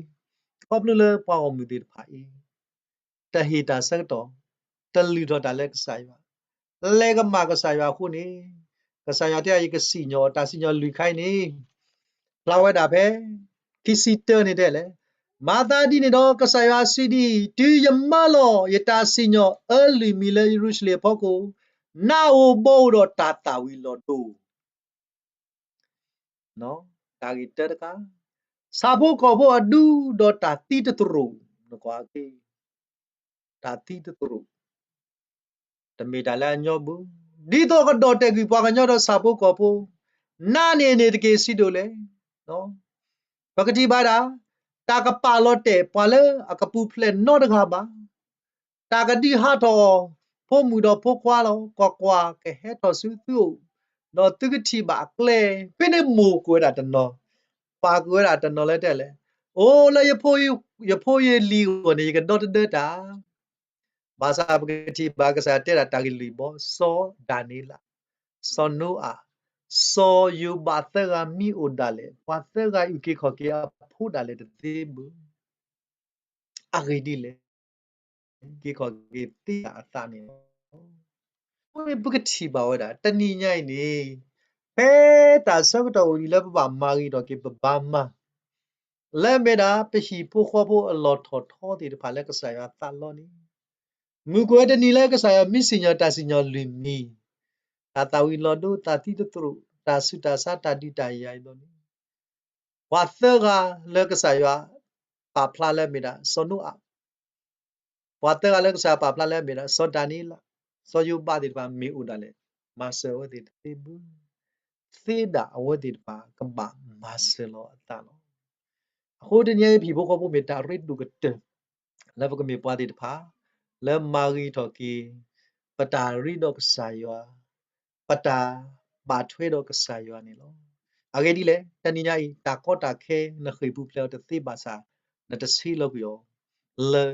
ခီဖျိလၢပှၤဂီၢ်မုၢ်သ့ၣ်တဖၣ်အံၤ တဟ့ၣ်တၢ်ဆၢကတီၢ်, တလုၢ်ထီၣ်တၢ်လၢကစၢ်ယွၤ, လဲၤကမၣ်ကစၢ်ယွၤအဃိန့ၣ်, ကစၢ်ယွၤတဲအီၤ ယကစံၣ်ညီၣ်တၢ်စံၣ်ညီၣ်လွံၢ်ခါအံၤန့ၣ်, ဖျါဝဲဒၣ်ဖဲ ခံ ခံဆံတၢန့ၣ်တဲလဲၣ်, မၤသးဒ်န့ၣ်ဒီး ကစၢ်ယွၤစံးဒ်အံၤ, တုၤယမၢလီၤယတၢ်စံၣ်ညီၣ်အၢလွံၢ်မံၤလၢယရူၤၡလ့ၣ်အဖီခိၣ်, နအိၣ်ဘီအိၣ်ဒီးတၢ်သၣ်ဝံၤလီၤဒိၣ် တၢ်ဂ့ၢ်တၢတခါ, ဆၣ်ဖိကီၢ်ဖိအဒူဒီးတၢ်သံတသရိာ်, နကွၢ်က့ၤ, တၢ်သံတသရိာ်, တမ့ၢ်တၢ်လၢအညီဘၣ်, ဒ်သိးကဒီၣ်တဲာ်ကွံာ်ပှၤကညီဒီးဆၣ်ဖိကီၢ်ဖိ, နၤန့ၣ်န့ၣ်တက့ၢ်စံးဒိၣ်လဲၣ်. ပကထံၣ်ဘၣ်ဒၣ်, တၢ်ကပာ်လီၤတဲာ်ပှၤလၢအကပူၤဖျဲးနီတဂၤဘၣ်. တၢ်ကဒုးဟးထီၣ်အီၤ, ဖိမုၣ်ဒီးဖိခွါလီၤ, ကွၢ်ကွၢ်, ကဟဲထီၣ်ဆူသုအိၣ်, ဒီးသုကထံၣ်ဘၣ်အကျဲ, ဖဲန့ၣ်မိၢ်ကွၢ်ဝဲဒၣ်တနီၤ, ပၢ်ကွၢ်ဝဲဒၣ်တနီၤလၢတဲလဲၣ်, အိၣ်လၢယဖိယလံၤအဂီၢ်န့ၣ် ယကဒီတဒၢတၢ် ဘၣ်ဆၣ်ပကထံၣ်ဘၣ်ကစၢ်ယွၤတဲဒၣ်တၢ်ဂ့ၢ်လွံၢ်ဘီ, စီၤဒၤနံးယ့လး, စီၤနိအၤ, စီၤယိၤဘးသၢဂၤမ့ၢ်အိၣ်ဒၣ်လဲာ်, ပှၤသၢဂၤအုၣ်က့ၤခီၣ်က့ၤအဖိဒၣ်လဲာ်တသ့ဘၣ်. အဂ့ၢ်ဒ်လဲၣ်, က့ၤခီၣ်က့ၤသ့ဒၣ်အသးန့ၣ်လီၤ. အဃိန့ၣ်ပကထံၣ်ဘၣ်ဝဲဒၣ် တနံၤညါအံၤန့ၣ်, ဖဲတၢ်ဆၢကတီၢ်အိၣ်ဒံးလၢပဘၣ်မၤဂ့ၤထီၣ်က့ၤပဘါမါ လၢအမ့ၢ်ဒၣ် ပဟံၣ်ဖိဃီဖိအလီၢ်ထီၣ်ထီသ့ၣ်တဖၣ်လၢကစၢ်ယွၤသးလီန့ၣ်, မုၢ်ကွဲးတနံၤလၢကစၢ်ယွၤမ့ၢ်စံၣ်ညီၣ်တၢ်စံၣ်ညီၣ်လွံၢ်မံၤ, တၢ်သၣ်ဝံၤလီၤဒိ တၢ်သံတသရိာ်, တၢ်ဆူးတၢ်ဆါ, တၢ်ဒုးတၢ်ယၤအံၤလီၤန့ၣ်, ပှၤသၢဂၤလၢကစၢ်ယွၤပာ်ဖျါလၢအမ့ၢ်ဒၣ်စီၤနိအၤ, ပှၤသၢဂၤလၢကစၢ်ယွၤပာ်ဖျါလၢအမ့ၢ်ဒၣ်စီၤဒၤနံးယ့လး, စီၤယိၤဘးသ့ၣ်တဖၣ်မ့ၢ်အိၣ်ဒၣ်လဲာ်, မၤစၢၤအဝဲသ့ၣ်တသ့ဘၣ်, သ့ဒၣ်အဝဲသ့ၣ်တဖၣ်ကဘၣ်မၤစၢၤလီၤအသးလီၤ. အဃိတနံၤအံၤ ပဟံၣ်ဖိဃီဖိမ့ၢ်တၢ်ရ့ဒိၣ်ကတၢၢ် လၢပကမ့ၢ်ပှၤသ့ၣ်တဖၣ် လၢမၤဂ့ၤထီၣ်က့ၤ ပတၢ်ရ့ဒီးကစၢ်ယွၤ, ပတၢ်ဘၣ်ထွဲဒီးကစၢ်ယွၤန့ၣ်လီၤ. အဂ့ၢ်ဒ်လဲၣ်, တနံၤညါအံၤ တၢ်ကီတၢ်ခဲနဃ့ၢ်ပူၤဖျဲးအီၤတသ့ဘၣ်ဆၣ် နတဆ့လီၤကွံာ်အီၤ လၢ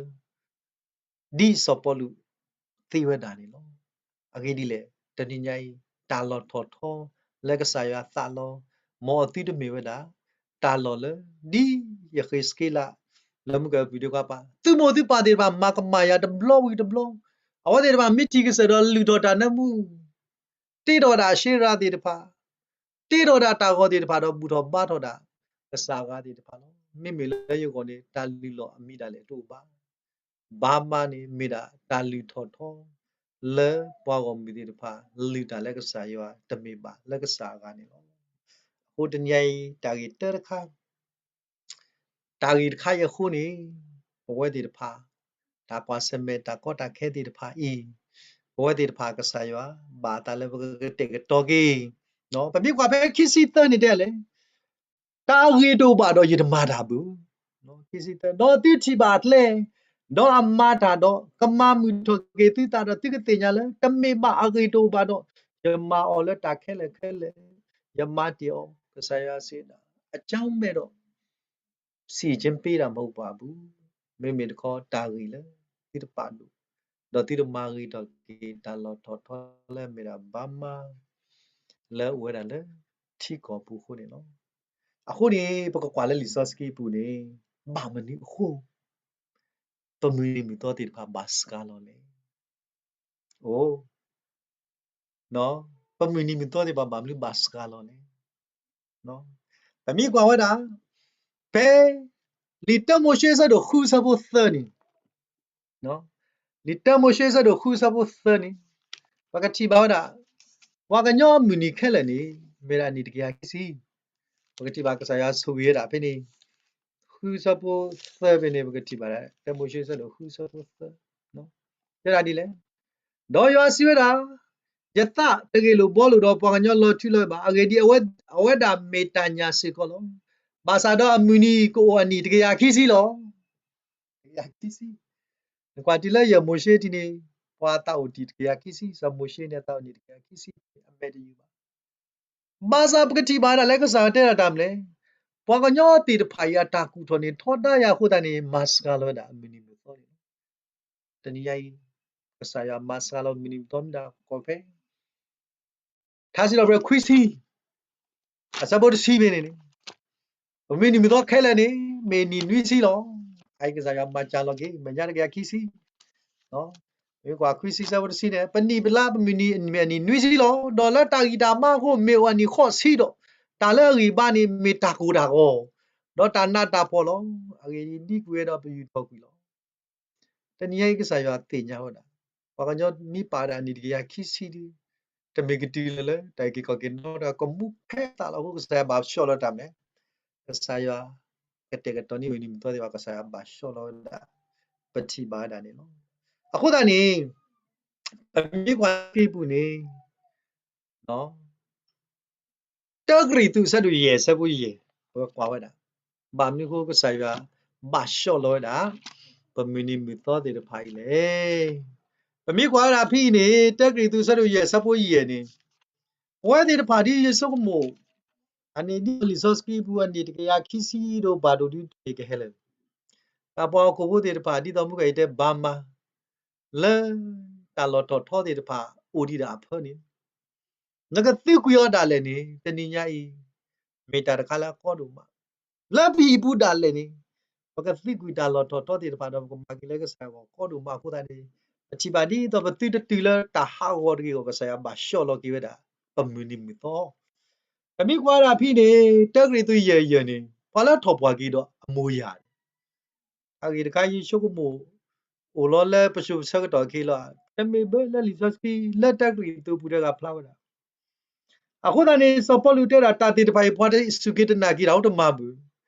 ဒ်စီၤပီလူးသ့ဝဲဒၣ်န့ၣ်လီၤ. အဂ့ၢ်ဒ်လဲၣ်, တနံၤညါအံၤ တၢ်လီၢ်ထီၣ်ထီလၢကစၢ်ယွၤသးလီ, မ်အသုတမ့ၢ်ဝဲဒၣ် တၢ်လီၢ်လၢ ဒ်ယဃ့းစက့လး လၢမုၢ်ကပူၤဒ့ခွါပာ်, သုမိၢ်သုပၢ်သ့ၣ်တဖၣ် မၤကမၣ်ယၤတဘျီဝံၤတဘျီ, အဝဲသ့ၣ်တဖၣ်မ့ၢ်ထံၣ်ကစၢၢ်ဒီးလုၢ်ထီၣ်တၢ်နၢမူ တ့ထီၣ်ဒၣ်အၡ့ရၤသ့ၣ်တဖၣ်, တ့ထီၣ်ဒၣ်တၢ်ဂီၤသ့ၣ်တဖၣ်ဒီးဘူၣ်ထီၣ်ဘါထီၣ်ဒၣ် ကစၢ်အဂၤသ့ၣ်တဖၣ်လီၤ. မ့မ့ၢ်လၢယဂီၢ်န့ၣ် တၢ်လုၢ်လီၢ်အမံၤဒၣ်လဲာ်တအိၣ်ဘၣ်. ဘါမါန့ၣ်မ့ၢ်ဒၣ်တၢ်လုၢ်ထီၣ်ထီ လၢပှၤဂီၢ်မုၢ်သ့ၣ်တဖၣ် လုၢ်တၢ်လၢကစၢ်ယွၤတမ့ၢ်ဘၣ်လၢကစၢ်အဂၤန့ၣ်လီၤ. အဃိတနံၤအံၤ တၢ်ဂ့ၢ်တၢတခါ တၢ်ဂ့ၢ်တခါအံၤအဃိန့ၣ် ပဝဲသ့ၣ်တဖၣ် တၢ်ကွၢ်ဆၢၣ်မဲာ်တၢ်ကီတၢ်ခဲသ့ၣ်တဖၣ်အံၤ ပဝဲသ့ၣ်တဖၣ်ကစၢ်ယွၤ ဘၣ်အသးလၢပကကတဲာ်ကတီၤက့ၤ, ပမ့ၢ်ကွၢ်ဖဲခံဆံသၢန့ၣ်တဲလဲၣ်, တၢ်အဂ့ၢ်တအိၣ်ဘၣ်ဒီးယတမၤတၢ်ဘၣ်. ခံဆံသၢ, ဒီးသုထံၣ်ဘၣ်အကျဲ, ဒီးအမၤတၢ်ဒီး ကမၤမုာ်ထီၣ်က့ၤသုသးဒီးသုကသ့ၣ်ညါလၢ တမ့ၢ်ဘၣ်အဂ့ၢ်တအိၣ်ဘၣ်ဒီး ယမၤအီၤလၢတၢ်ခဲလၢာ်ခဲလၢာ်, ယမၤတ့ၢ်အီၤ ကစၢ်ယွၤစံးဒၣ် အကၠီမဲာ်ဒီး စံၣ်ကၠ့ပ့တၢ်မဟူပၣ်ပူၤ, မ့မ့ၢ်တခီတၢ်ဂ့ၢ်လၢသုတပာ်ဒိၣ်, ဒီးသုတမၤဂ့ၤထီၣ်က့ၤတၢ်လီၢ်ထီၣ်ထီလၢအမ့ၢ်ဒၣ်ဘါမါ လၢအအိၣ်ဝဲဒၣ်လၢထံကီၢ်ပူၤအဃိန့ၣ်လီၤ. အဃိန့ၣ် ပကကွၢ်လၢလံာ်စီဆှံပူၤန့ၣ် ဘၣ်မနုၤအဃိ ပမုၢ်နံၤမုၢ်သီသ့ၣ်တဖၣ်ဘၣ်စှၤလီၤလဲၣ်. အိ, ပမုၢ်နံၤမုၢ်သီသ့ၣ်တဖၣ်ဘၣ်မနုၤဘၣ်စှၤလီၤလဲၣ်. ပမ့ၢ်ကွၢ်ဝဲဒၣ် ဖဲ လံာ်တၢမိၤၡ့အဆၢဒိၣ်ဃုအဆၢဖိသၢန့ၣ်, လံာ်တၢမိၤၡ့အဆၢဒိၣ်ဃုအဆၢဖိသၢန့ၣ် ပကထံၣ်ဘၣ်ဝဲဒၣ် ပှၤကညီအမုၢ်နံၤခဲလၢာ်န့ၣ် မ့ၢ်ဒၣ်အနံၣ်တကယၤခံဆံ, ပကထံၣ်ဘၣ်ကစၢ်ယွၤဆိၣ်ဂ့ၤဝဲဒၣ်ဖဲန့ၣ် ဃုအဆၢဖိသၢဖဲန့ၣ် ပကထံၣ်ဘၣ် တၢမိၤၡ့အဆၢဒိၣ်ဃုအဆၢဖိသၢ တဲဒၣ်ဒ်လဲၣ်, ဒီးယွၤစံးဝဲဒၣ်, ယသးတဂ့ၤလိာ်ဘှီလိာ်ဒီးပှၤကညီလီၤထူလီၤယိာ်ဘၣ်, အဂ့ၢ်ဒ်အံၤ, အဝဲဒၣ်မ့ၢ်တၢ်ညၣ်စ့ၢ်ကီးလီၤ. ဘၣ်ဆၣ်ဒီးအမုၢ်နံၤကအိၣ်အနံၣ်တကယၤခံဆံလီၤ. တကယၤခံဆံ, နကွၢ်တုၤလၢယဲၢ်မိၤၡ့ထံးန့ၣ် ပှၤအသးအိၣ်တံၢ်တကယၤခံဆံ, စီၤမိၤၡ့န့ၣ်အသးအိၣ်နံၣ်တကယၤခံဆံ, အမဲာ်တယုၢ်ဘၣ်. ဘၣ်ဆၣ်ပကထံၣ်ဘၣ်ဒၣ်လၢကစၢ်ယွၤတဲဒၣ်တၢ်မနုၤလဲၣ်, ပှၤကညီသ့ၣ်တဖၣ်အံၤအတၢ်ကူၣ်ထီၣ်န့ၣ် ထီဒါယၤအဃိသတးန့ၣ် မၤစှၤလီၤဝဲဒၣ်အမုၢ်နံၤမုၢ်သီန့ၣ်လီၤ. တနံၤညါအံၤ ကစၢ်ယွၤမၤစှၤလီၤမုၢ်နံၤမုၢ်သီမ့ၢ်ဒၣ်ကီၢ်ဖဲ ထါစံးထီၣ်ပတြၢၤခွံဆံ အဆၢဖိတဆံဖဲန့ၣ်န့ၣ်, ပမုၢ်နံၤမုၢ်သီခဲလၢာ်န့ၣ် မ့ၢ်နံၣ်နွံဆံလီၤ. အအံၤကစၢ်ယွၤမၤစှၤလီၤက့ၤ မဲာ်ညါတကယၤခံဆံ, မ့ၢ်ကွၢ်ခွံဆံအဆၢဖိတဆံန့ၣ် ပနံၣ်ပလါပမုၢ်နံၤမ့ၢ်အနံၣ်နွံဆံလီၤ. ဒီးလၢတၢ်ဂံၢ်တၢ်ဘါအဃိ မ့ၢ်အိၣ်အနံၣ်ဃိးဆံဒီး တၢ်လၢအဂံၢ်ဘါန့ၣ် မ့ၢ်တၢ်ကိၢ်တၢ်ဂီၤ ဒီးတၢ်နးတၢ်ဖှီၣ်လီၤ. အဂ့ၢ်ဒ်အံၤ, ဒ်ကွံာ်ဝဲဒီးပယူာ်ထီၣ်ကွံာ်လီၤ. တနံၤညါအံၤ ကစၢ်ယွၤသ့ၣ်ညါဝဲဒၣ် ပှၤကညီမ့ၢ်ပာ်ဝဲဒၣ်အနံၣ်တကယၤခံဆံဒု, တမ့ၢ်ကတုၤလၢၤလၢ တၢ်အုၣ်က့ၤခီၣ်က့ၤနီတဂၤ ကမူခဲအသးလီၤအဃိ ကစၢ်ယွၤဘၣ်ဆှီလီၤတၢ်မနုၤလဲၣ်. ကစၢ်ယွၤကတဲာ်ကတီၤန့ၢ်မုၢ်နံၤမုၢ်သီသ့ၣ်တဖၣ် ကစၢ်ယွၤဘၣ်ဆှီလီၤဝဲဒၣ် ပထံၣ်ဘၣ်ဝဲဒၣ်န့ၣ်လီၤ. အဃိသတးန့ၣ် ပမ့ၢ်ကွၢ်လၢခံပူၤန့ၣ် တၢကရံၣ်သူး အဆၢဒိၣ်ယဲၢ် အဆၢဖိယဲၢ် ပကွၢ်ဝဲဒၣ် ဘၣ်မနုၤအဃိ ကစၢ်ယွၤဘၣ်ဆှီလီၤဝဲဒၣ် ပမုၢ်နံၤမုၢ်သီသ့ၣ်တဖၣ်အံၤလဲၣ်. ပမ့ၢ်ကွၢ်ဝဲဒၣ်ဖဲအံၤန့ၣ် တၢကရံၣ်သူး အဆၢဒိၣ်ယဲၢ် အဆၢဖိယဲၢ်န့ၣ် ပဝဲသ့ၣ်တဖၣ်ဒ်ယဆိကမိၣ် အန့ၣ်ဒ်လံာ်စီဆှံပူၤ အနံၣ်တကယၤခံဆံဒိၣ်ဘၣ်ဒိၣ်ဒုတမ့ၢ်ကဟဲလၢာ်, တၢ်ပှၤဟီၣ်ခိၣ်ဖိသ့ၣ်တဖၣ် ဒ်သိးမုၢ်ကယၤတဲ ဘၣ်မၤ လၢတၢ်လီၢ်ထီၣ်ထီသ့ၣ်တဖၣ် အိၣ်ဒံးဒၣ်အဖၢန့ၣ် နကသံကွံာ်အီၤဒၣ်လဲာ်န့ၣ် တနံၤညါအံၤ မ့ၢ်တၢ်တခါလၢအကီဒိၣ်မး. လၢပဟံၣ်ပူၤဒၣ်လဲာ်န့ၣ် ပကသံကွံာ်တၢ်လီၢ်ထီၣ်ထီသ့ၣ်တဖၣ်ဒီး ပကမၤက့ၤလၢကစၢ်အဂီၢ်ကီဒိၣ်မးအဃိသတးန့ၣ် ပထံၣ်ဘၣ်ဒ်သိးပသုတတုၤလၢတၢ်ဟးဂီၤတဂ့ၤအဂီၢ် ကစၢ်ယွၤဘၣ်ဆှီလီၤက့ၤဝဲဒၣ် ပမုၢ်နံၤမုၢ်သီ ပမ့ၢ်ကွၢ်ဒၣ်ဖဲန့ၣ် တၢကရံၣ်သူး ယဲၢ်ယဲၢ်န့ၣ် ပှၤလၢထီၣ်ပှၢ်က့ၤဒီးအမိၢ်ယၤန့ၣ် အဂ့ၢ်တခါ ယဆိကမိၣ် အိၣ်လီၤလၢပစိၤပဆၢကတီၢ်ခဲအံၤလီၤ. တမ့ၢ်ဘၣ်လၢလံာ်စီဆှံ လၢတၢကရံၣ်သူးပူၤတဂၤဖျါဝဲဒၣ်. အဃိသတးန့ၣ် စီၤပီလူးတဲဒၣ် တၢ်သ့ၣ်တဖၣ်အံၤ ပှၤတစူၢ်က့ၤတနာ်က့ၤတၢ်အိၣ်တမၤဘၣ်.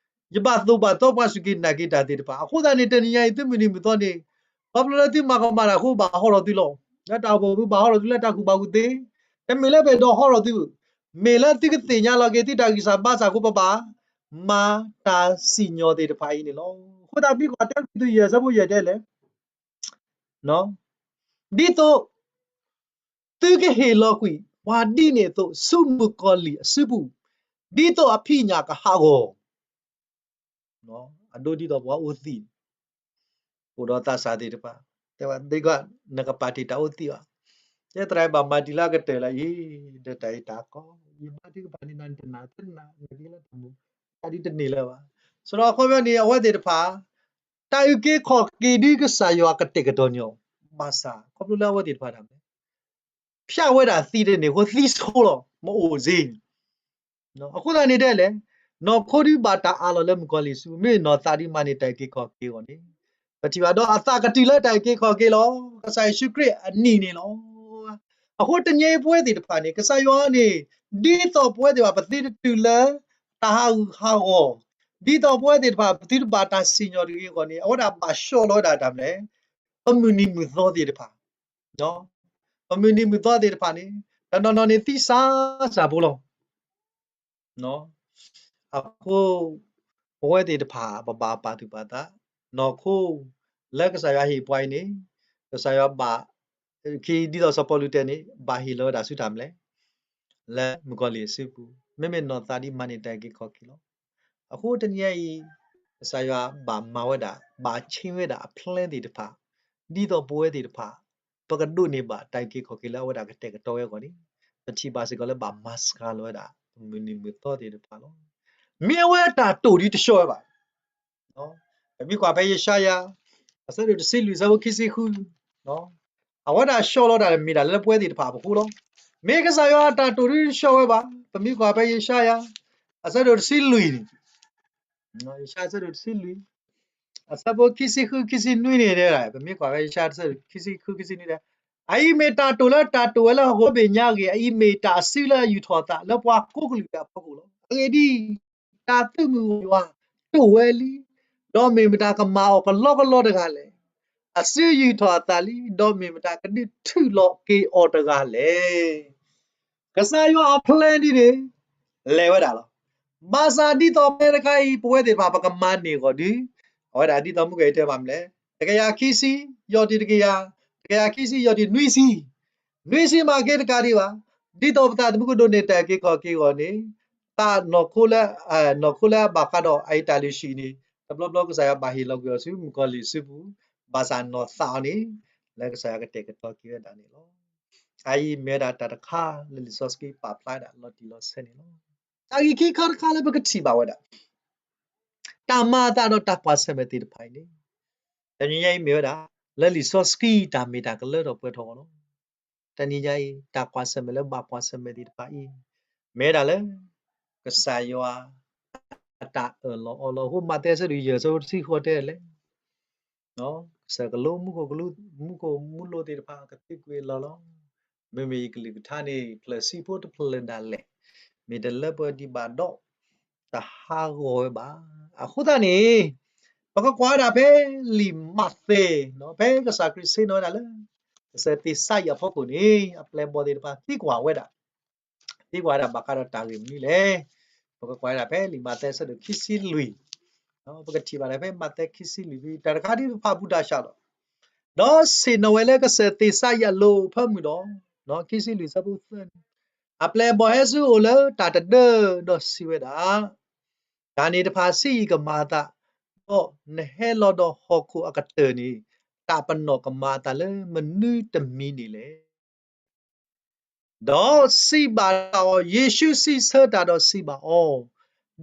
ယဘၣ်သိၣ်ဘၣ်သီပှၤစူၢ်က့ၤနာ်က့ၤတၢ်သ့ၣ်တဖၣ်. အဃိသတးန့ၣ် တနံၤညါအံၤ သုမုၢ်နံၤမုၢ်သီန့ၣ် ခီဖျိလၢသုမၤကမၣ်တၢ်အဃိ ဘၣ်ဟီထီၣ်သုလီၤ. လၢတၢ်အိၣ်ဖှိၣ်ပူၤ ဘၣ်ဟီထီၣ်သုလၢတၢ်ကူၣ်ဘၣ်ကူၣ်သ့, တမ့ၢ်လၢပအဲၣ်ဒိးဟီထီၣ်သုဘၣ်. မ့ၢ်လၢသုကသ့ၣ်ညါလီၤက့ၤသုတၢ်ဂံၢ်စၢ်ဘါစၢ်အဃိ ပဘၣ်မၤတၢ်စံၣ်ညီၣ်သ့ၣ်တဖၣ်အံၤန့ၣ်လီၤ. အဃိသတး မ့ၢ်ကွၢ်တၢကရံၣ်သူး ယဲၢ် အဆၢဖိယဲၢ်တဲလဲၣ် ဒ်သိး သုကဟ့ၣ်လီၤကွံာ်ပှၤဒ်န့ၣ်အသိး ဆူမုၣ်ကီၤလံၢ်အစုပူၤ, ဒ်သိးအဖံးညၣ်ကဟးဂီၤ, အဒိဒ်သိးပှၤအိၣ်သံး, အိၣ်ဒီးသးစၢ်သ့ၣ်တဖၣ်, တဲဝဲ ဒ်က နကပာ်တ့ၢ်တၢ်အိၣ်သံးဘၣ်, တဲသရၣ်ဘၣ်မၤတံၢ်လၢအကတၢၢ်လၢအံၤ, ဒီးတၢ်အံၤတၢ်ကီ, ယဘါထုကဖၣ်န့ၣ် နတနာ် သနာ်က့လၢတၢ်မူ, တၢ်ဒ်တန့ၢ်လၢၤဘၣ်. ဆိုတော့ အခီပညီန့ၣ် အဝဲသ့ၣ်တဖၣ် တၢ်အုၣ်က့ၤခီၣ်က့ၤဒ်ကစၢ်ယွၤကတဲာ်ကတီၤန့ၢ်အီၤ, ဘၣ်ဆၣ် ခီဖျိလၢအဝဲသ့ၣ်တဖၣ်ဒၣ်မ့ၢ် ဖျါဝဲဒၣ်သံတန့ၢ်အဃိ သံဆိလီၤ မအိၣ်စ့ၢ်. အဃိသတးန့ၣ်ဒ်လဲၣ်, နီၢ်ခိဒုးဘၣ်တၢ်အးလီၤလၢမုၣ်ကီၤလံၢ်စု, မ့ၢ်နီၢ်သးဒုးမၤန့ၢ်တၢ်အုၣ်က့ၤခီၣ်က့ၤအဂီၢ်န့ၣ်, ပထံၣ်ဘၣ်ဒီးအသးကတုၤလၢတၢ်အုၣ်က့ၤခီၣ်က့ၤလီၤ. ကစၢ်ယ့ၣ်ၡူးခရံာ်အနံၣ်န့ၣ်လီၤ. အဃိတနံၤအံၤပဝဲသ့ၣ်တဖၣ်န့ၣ် ကစၢ်ယွၤန့ၣ် ဒ်သိးပဝဲသ့ၣ်တဖၣ် ပသုတတုၤလၢ တၢ်ဟးဂူာ်ဟးဂီၤ, ဒ်သိးပဝဲသ့ၣ်တဖၣ် ပသုတဘၣ်တၢ်စံၣ်ညီၣ်တဂ့ၤအဂီၢ်န့ၣ် အဝဲဒၣ်ဘၣ်ဆှီလီၤဝဲဒၣ်တၢ်မနုၤလဲၣ်, ပမုၢ်နံၤမုၢ်သီသ့ၣ်တဖၣ်, ပမုၢ်နံၤမုၢ်သီသ့ၣ်တဖၣ်န့ၣ် တနီၤနီၤန့ၣ်သံစှၤစှၤဖိလီၤ. အဃိ ပဝဲသ့ၣ်တဖၣ် ပဘၣ်ပာ်သူၣ်ပာ်သး, နီၢ်ခိ လၢကစၢ်ယွၤဟ့ၣ်ပှၤအံၤန့ၣ် ကစၢ်ယွၤဘၣ် ခံဒ်သိးစီၤပီလူးတဲန့ၣ် ဘၣ်ဟ့ၣ်လီၤဝဲဒၣ်ဆူတၢ်မနုၤလဲၣ်, လၢမုၣ်ကီၤလံၢ်အစုပူၤ, မ့မ့ၢ်နီၢ်သးဒ်မၤန့ၢ်တၢ်အုၣ်က့ၤခီၣ်က့ၤလီၤ. အဃိတနံၤအံၤ ကစၢ်ယွၤဘၣ်မၤဝဲဒၣ် ဘၣ်ဆ့ဝဲဒၣ်အ plan သ့ၣ်တဖၣ်, ဒ်သိးပဝဲသ့ၣ်တဖၣ် ပကဒိးန့ၢ်ဘၣ်တၢ်အုၣ်က့ၤခီၣ်က့ၤလၢအဝဲဒၣ်ကတဲာ်ကတီၤဝဲအဂီၢ်န့ၣ်, ပထံၣ်ဘၣ်စ့ၢ်ကီးလၢဘၣ်မၤစှၤလီၤဝဲဒၣ် ပမုၢ်နံၤမုၢ်သီသ့ၣ်တဖၣ်လီၤ. မ့ၢ်အဝဲတၢ်တိာ်ဒုးတဆှီဝဲဘၣ်. ပမ့ၢ်ကွၢ်ဖဲယၡါယၤ အဆၢဒိၣ်တဆံလွံၢ် အဆၢဖိခံဆံဃု, အဝဲဒၣ်ဆှီလီၤတၢ်မ့ၢ်တၢ်လၢပဝဲသ့ၣ်တဖၣ်အဖီခိၣ်လီၤ. မ့ၢ်ကစၢ်ယွၤအတၢ်တိာ်ဒုးတဆှီဝဲဘၣ်. ပမ့ၢ်ကွၢ်ဖဲယၡါယၤ အဆၢဒိၣ်တဆံလွံၢ်န့ၣ် ယၡါယၤ အဆၢဒိၣ်တဆံလွံၢ် အဆၢဖိခံဆံဃု ခံဆံနွံန့ၣ်တဲဝဲဒၣ်, ပမ့ၢ်ကွၢ်ဖဲယၡါယၤ အဆၢဒိၣ်ခံဆံဃု ခံဆံနွံတဲ, အအံၤမ့ၢ်တၢ်တိာ်လၢတၢ်တိာ်ဝဲလၢဟီၣ်ခိၣ်ဘ့ၣ်ညါအဂ့ၢ်, အအံၤမ့ၢ်တၢ်အစုလၢအယူာ်ထီၣ်အသးလၢပှၤကိးကလုာ်အဖီခိၣ်လီၤ. အဂ့ၢ်ဒ်အံၤ, တၢ်သုးမုၢ်ယွၤတိာ်ဝဲလံ, ဒီးမ့ၢ်မတၤကမၤအီၤကလီကလီတဂၤလဲၣ်. အစုယူာ်ထီၣ်အသးလံ, ဒီးမ့ၢ်မတၤကဒုးထုးလီၤက့ၤအီၤတဂၤလဲၣ်. ကစၢ်ယွၤအ plan ဒ်န့ၣ် လဲၤဝဲဒၣ်လီၤ. ဘၣ်ဆၣ်ဒ်သိးဖဲတခါအံၤ ပဝဲသ့ၣ်တဖၣ် ပကမၤန့ၢ်အဂီၢ်ဒီး အဝဲဒၣ်ဒ်သိးမုၢ်ကဲအံၤတဲဘၣ်မနုၤလဲၣ်, တကယၤခံဆံ ယီၢ်တံၢ်တကယၤ, တကယၤခံဆံ ယီၢ်တံၢ်နွံဆံ, နွံဆံမၤက့ၤတကးဒံးဘၣ်. ဒ်သိးပသးသမူကဒိးန့ၢ်တၢ်အုၣ်က့ၤခီၣ်က့ၤအဂီၢ်န့ၣ် တၢ်နီၢ်ခိလၢ နီၢ်ခိလၢအဘၣ်ဃးဒီးအအံၤတၢ်လုၢ်ဟံၣ်န့ၣ် တဘျီဘျီကစၢ်ယွၤဘၣ်ဟ့ၣ်လီၤကွံာ်အီၤဆူမုၣ်ကီၤလံၢ်အစုပူၤ, ဘၣ်ဆၣ်နီၢ်သးအီၤန့ၣ် လၢကစၢ်ယွၤကတဲာ်ကတီၤက့ၤဝဲဒၣ်န့ၣ်လီၤ. အအံၤမ့ၢ်ဝဲဒၣ်တၢ်တခါလၢလံာ်စီဆှံပာ်ဖျါဒၣ်လီၤတံၢ်လီၤဆဲးန့ၣ်လီၤ. တၢ်ဂ့ၢ်ခံခါတခါလၢပကထံၣ်ဘၣ်ဝဲဒၣ် တၢ်မၤအသးဒီးတၢ်ကွၢ်ဆၢၣ်မဲာ်သ့ၣ်တဖၣ်အံၤန့ၣ် တနံၤညါအံၤမ့ၢ်ဝဲဒၣ် လၢလံာ်စီဆှံတၢ်မ့ၢ်တၢ်ကလၢထီၣ်ပှဲၤထီၣ်အဂီၢ်လီၤ. တနံၤညါအံၤ တၢ်ကွၢ်ဆၢၣ်မဲာ်လၢဘၣ်ကွၢ်ဆၢၣ်မဲာ်သ့ၣ်တဖၣ်အံၤ မ့ၢ်ဝဲဒၣ်လၢ ကစၢ်ယွၤ အတၢ်အၢၣ်လီၤအီလီၤ. အဃိမးသဲဆၢဒိၣ်ယဲၢ်ဆၢဖိတဆံဃိးတဲလဲၣ်, ကစၢၢ်ကလိမူခိၣ်ကလူး မူခိၣ်မူလိၤသ့ၣ်တဖၣ်ကသံကွံာ်အလီၢ်လီၤ. မ့မ့ၢ်ယကလုၢ်ကထါန့ၣ် ဖျၢၣ်ဆံဖိတဖျၢၣ်ဒၣ်လဲာ် မ့ၢ်တလၢပှဲၤဒံးဘၣ်ဒီး တဟးဂီၤဝဲဘၣ်. အဃိသတးန့ၣ် ပကကွၢ်ဝဲဒၣ်ဖဲလံာ်မးသဲ, ဖဲကစၢ်ခရံာ်ဆ့ၣ်နီၤဝဲဒၣ်လၢ ကစၢၢ်သ့းစၤယၤအဖီခိၣ်န့ၣ် အပျဲၢ်အဘီၣ်သ့ၣ်တဖၣ်သံကွၢ်ဝဲဒၣ်, သံကွၢ်ဝဲဒၣ်ဘၣ်ဃးဒီးတၢ်ဂ့ၢ်မနုၤလဲၣ်. ပကကွၢ်ဝဲဒၣ်ဖဲလံာ်မးသဲဆၢဒိၣ်ခံဆံလွံၢ်, ပကထံၣ်ဘၣ်ဒၣ်ဖဲမးသဲခံဆံလွံၢ် တၢ်တခါဒ်ပဖးဘူးတၢ်ဆှးလီၤ. ဒီးဆ့ၣ်နီၤဝဲလၢကစၢၢ်သ့းစၤယၤအလိၤအဖၢမုၢ်ဒီး, ခံဆံလွံၢ်ဆၢဖိသၢန့ၣ်, အပျဲၢ်အဘီၣ်ဟဲဆူအအိၣ်လၢတၢ်တဒၢဒီးစံးဝဲဒၣ်, တၢ်န့ၣ်တဖၣ်ဆံးအံၤကမၤအသး, ဒီးနဟဲလီၤဒီးဟီၣ်ခိၣ်အကတၢၢ်န့ၣ် တၢ်ပနီၣ်ကမၤအသးလၢမနုၤတမံၤန့ၣ်လဲၣ်. ဒီးစံးဘၣ်တၢ်အီၤ, ယ့ၣ်ၡူးစံးဆၢတၢ်ဒီးစံးဘၣ်အီၤ,